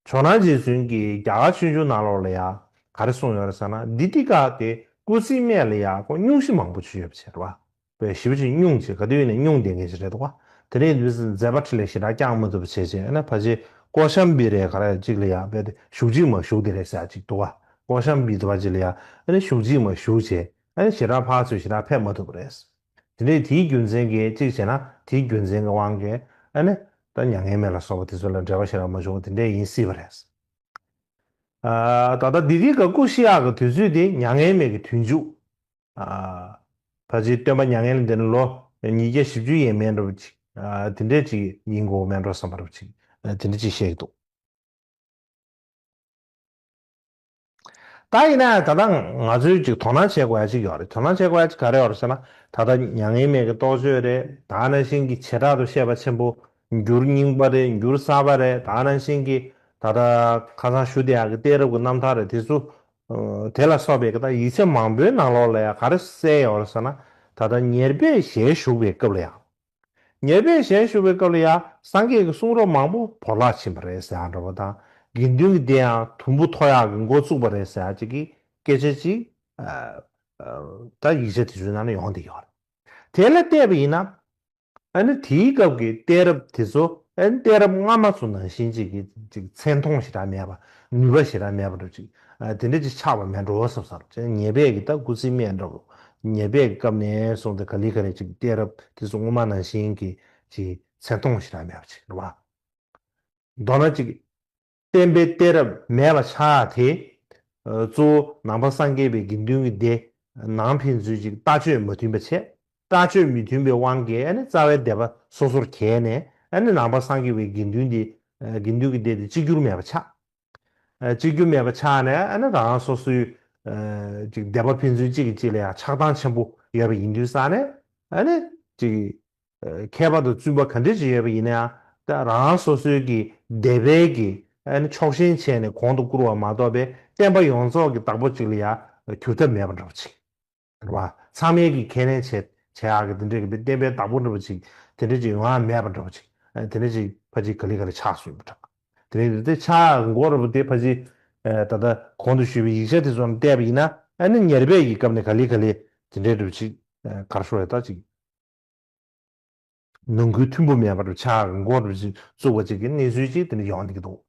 ཇོ་ནང་རྗེ་བཙུན་གྱིས་རྒྱ་གར་ཆོས་འབྱུང་ནང་ལོགས་ལ་ཡང་ག་རེ་གསུངས་ཡོད་རེད་ཟེར་ན། དི་ཏི་ཀ་དེ་སྐུ་ཚེའི་སྨད་ལ་ཡང་ཁོང་སྙུང་གཞི་མང་པོ་བྱས་ཡོད་པ་བྱས་རེད་བ། པའི་ཞེ་པོ་ཅིག་སྙུང་བྱས་ག་དུས་ཡིན་ནའི་སྙུང་བསྡད་མཁན་ཞིག་རེད་འདུག་བ། དེ་ནས་འདུག་སེ་མཛད་པ་འཕྲིན་ལས་ཞེ་དྲག་བསྐྱང་མ་ཐུབ་པ་བྱས་བྱས་ཨ་ནི་ཕལ་ཆེར་ཀོ་ཤམ་བི་རེད་ག་རེ་ཅིག་ལ་ཡང་རྦད་དེ་བཞུགས་གཅིག་མ་བཞུགས་དེ་རེད་ཟེར་ཅིག་འདུག་བ། ཀོ་ཤམ་བི་འདི་བ་ཅིག་ལ་ཡང་ཨ་ནི་བཞུགས་གཅིག་མ་བཞུགས་བྱས་ཨ་ནི་ཞེ་དྲག་ཕར་ཚུར་ཞེ་དྲག་ཕེབས་མ་ཐུབ་པ་རེད། དེ་ནས་དེའི་རྒྱུ་མཚན་གྱིས་གཅིག་བྱས་ན་དེའི་རྒྱུ་མཚན་གྱི་དབང་གིས་ཨ་ནི་ད་མྱ་ངན་མེད་ལ་སོགས་པ་དེ་ཚོ་ལ་འབྲེལ་བ་ཞེ་དྲག་མ་བྱུང་བ་དེ་འདྲས་ཡིན་སྲིད་པ་རེད། ཨ། ད་ལྟ་དི་ཏི་ཀ་སྐུ་གཤེགས་ཡག་གི་དུས་ཚོད་དེ་མྱ་ངན་མེད་ཀྱི་དུས་མཇུག་ཨ། ཕལ་ཆེར་སྟོན་པ་མྱ་ངན་ལས་འདས་ནས་ལོ་ཉིས་བརྒྱ་བཞི་བཅུ་ཡས་མས་འདྲ་པོ་ཅིག་ཨ། དེ་འདྲས་ཅིག་ཡིན་དགོས་མེད་འགྲོ་བསམ་པ་འདྲ་པོ་ཅིག་ཨ། དེ་འདྲས་ཅིག་བཤད་ཀྱི་འདུག་ད་ཡིན་ན་ད་ལྟ་ང་ཚོས་ཅིག་དོ་སྣང་བྱེད་དགོས་ཡ་ཅིག་ཡོད་རེད། དོ་སྣང་བྱེད་དགོས་ཡ་ཅིག་ག་རེ་ཡོད་རེད་ཟེར་ན། ད་ལྟ་མྱ་ངན་མེད་ཀྱི་རྟོགས་བརྗོད་རེད། ད་ནང་བཞིན་གྱི་བྱེ་བྲག་ཏུ་བཤད་པ་ཆེན་པོ། འགྱུར་རྙིང་པ་རེད། འགྱུར་གསར་པ་རེད། ད་ནང་བཞིན་གྱི་ད་ལྟ་ཁ་སང་ཞུ་བསྡད་ཡག་གི་གཏད་རབས་ཀྱི་རྣམ་ཐར་རེད། དེ་ཚོ་དེ་ལ་སོགས་པའི་ད་ཡིག་ཆ་མང་པོའི་ནང་ལོགས་ལ་ཡང་ག་རེ་གསལ་ཡོད་རེད་ཟེར་ན། ད་ལྟ་ཉེར་སྦས་ཞལ་བཞུགས་པའི་སྐབས་ལ་ཡང་། ཉེར་སྦས་ཞལ་བཞུགས་པའི་སྐབས་ལ་ཡང་སངས་རྒྱས་ཀྱི་གསུང་རབ་མང་པོ་བོར་བརླག་ཕྱིན་པ་རེད་ཟེར་ཡག་འདྲ་པོ་དང་། དགེ་འདུན་གྱི་སྡེ་ཡང་དུམ་བུ་མཐོ་ཡག་གི་འགོ་བཙུགས་པ་རེད་ཟེར་ཡག་ཅིག་གི་སྐད་ཆ་ཅིག་ད་ཡིག་ཆ་དེ་ཚོའི་ནང་ན་ཡོང་བསྡད་ཡོད་རེད། དེ་ལ་བལྟས་པ་ཡིན་ན། ཨ་ནི་དེའི་སྐབས་ཀྱི་གཏད་རབས་དེ་ཚོ་ཨ་ནི་གཏད་རབས་སྔ་མ་ཚོ་ནང་བཞིན་ཅིག་གི་ཅིག་མཚན་མཐོང་ཞེ་དྲག་མེད་པ། ནུས་པ་ཞེ་དྲག་མེད་པ་འདྲ་ཅིག་ཨ། དེ་འདྲ་ཅིག་ཆགས་པ་མེད་འགྲོ་བསམ་བསམ་ཅིག་ཉེར་སྦས་ཀྱི་ད་སྐུ་ཚེའི་སྨད་འདྲ་པོ། ཉེར་སྦས་ཀྱི་སྐབས་ནས་བཟུང་སྟེ་ག་ལེ་ག་ལེ་ཅིག་གཏད་རབས་དེ་ཚོ་སྔོན་མ་ནང་བཞིན་གྱི་ཅིག་མཚན་མཐོང་ཞེ་དྲག་མེད་པ་ཅིག་རེད་བ། མདོར་ན་ཅིག་བསྟན་པའི་གཏད་རབས་མེད་པ་ཆགས་དེ། གཙོ་བོ་ནང་པ་སངས་རྒྱས་པའི་དགེ་འདུན་གྱི་སྡེ་ནང་ཕན་ཚུན་ཅིག་ལྟ་སྤྱོད་མ་མཐུན་པ་བྱས། ལྟ་སྤྱོད་མི་མཐུན་པའི་དབང་གིས་ཨ་ནི་རྩ་བའི་སྡེ་པ་སོ་སོར་གྱེས་ནས་ཨ་ནི་ནང་པ་སངས་རྒྱས་པའི་དགེ་འདུན་དེ་དགེ་འདུན་གྱི་སྡེ་དེ་གཅིག་གྱུར་མེད་པ་ཆགས། གཅིག་གྱུར་མེད་པ་ཆགས་ནས་ཨ་ནི་རང་རང་སོ་སོའི་ཅིག་སྡེ་པ་ཕན་ཚུན་གཅིག་གིས་གཅིག་ལ་ཡང་ཆགས་སྡང་ཆེན་པོ་ཡོད་པ་ཡིན་དུས་ཙང་ནས་ཨ་ནི་ཅིག་མཁས་པ་དང་བཙུན་པ་ག་འདྲ་ཅིག་ཡོད་པ་ཡིན་ན་ཡང་ད་རང་སོ་སོའི་གི་སྡེ་པའི་གི་ཨ་ནི་ཕྱོགས་ཞེན་བྱས་ནས་གོང་དུ་བཀུར་བ་མ་གཏོགས་པའི་བསྟན་པ་ཡོངས་རྫོགས་ཀྱི་བདག་པོ་ཅིག་ལ་ཡང་གྱུར་ཐབས་མེད་པ་འདྲ་པོ་ཅིག་རེད་བ། ཚང་མས་ཀྱི་ཁས་ལེན་བྱེད་བྱེད་ཡག་གི་དེ་འདྲས་ཀྱི་བསྟན་པའི་བདག་པོ་འདྲ་པོ་ཅིག་དེ་འདྲས་ཅིག་ཡོང་ཡག་མེད་པ་འདྲ་པོ་ཅིག་དེ་འདྲས་ཅིག་ཕལ་ཆེར་ག་ལེ་ག་ལེ་ཆགས་སོང་ཡོད་པ་འདྲ། དེ་རིང་དེ་ཆགས་འགོ་ར་བ་དེ་ཕལ་ཆེར་ད་ལྟ་གོང་དུ་ཞུས་པའི་ཡིག་ཆ་དེ་ཚོ་ནང་བལྟས་པ་ཡིན་ན་ཨ་ནི་ཉེར་སྦས་ཀྱི་སྐབས་ནས་ག་ལེ་ག་ལེ་དེ་འདྲས་འདྲ་པོ་ཅིག་ག་རེ་ཞུ་རེད་ད་ཅིག་ནང་ཁུལ་མཐུན་པོ་མེད་པར་ཆགས་འགོ་རུ་བཙུགས་པ་ཅིག་གི་གནས་ཚུལ་ཅིག་དེ་འདྲ་ཡོང་བསྡད་ཀྱི་འདུག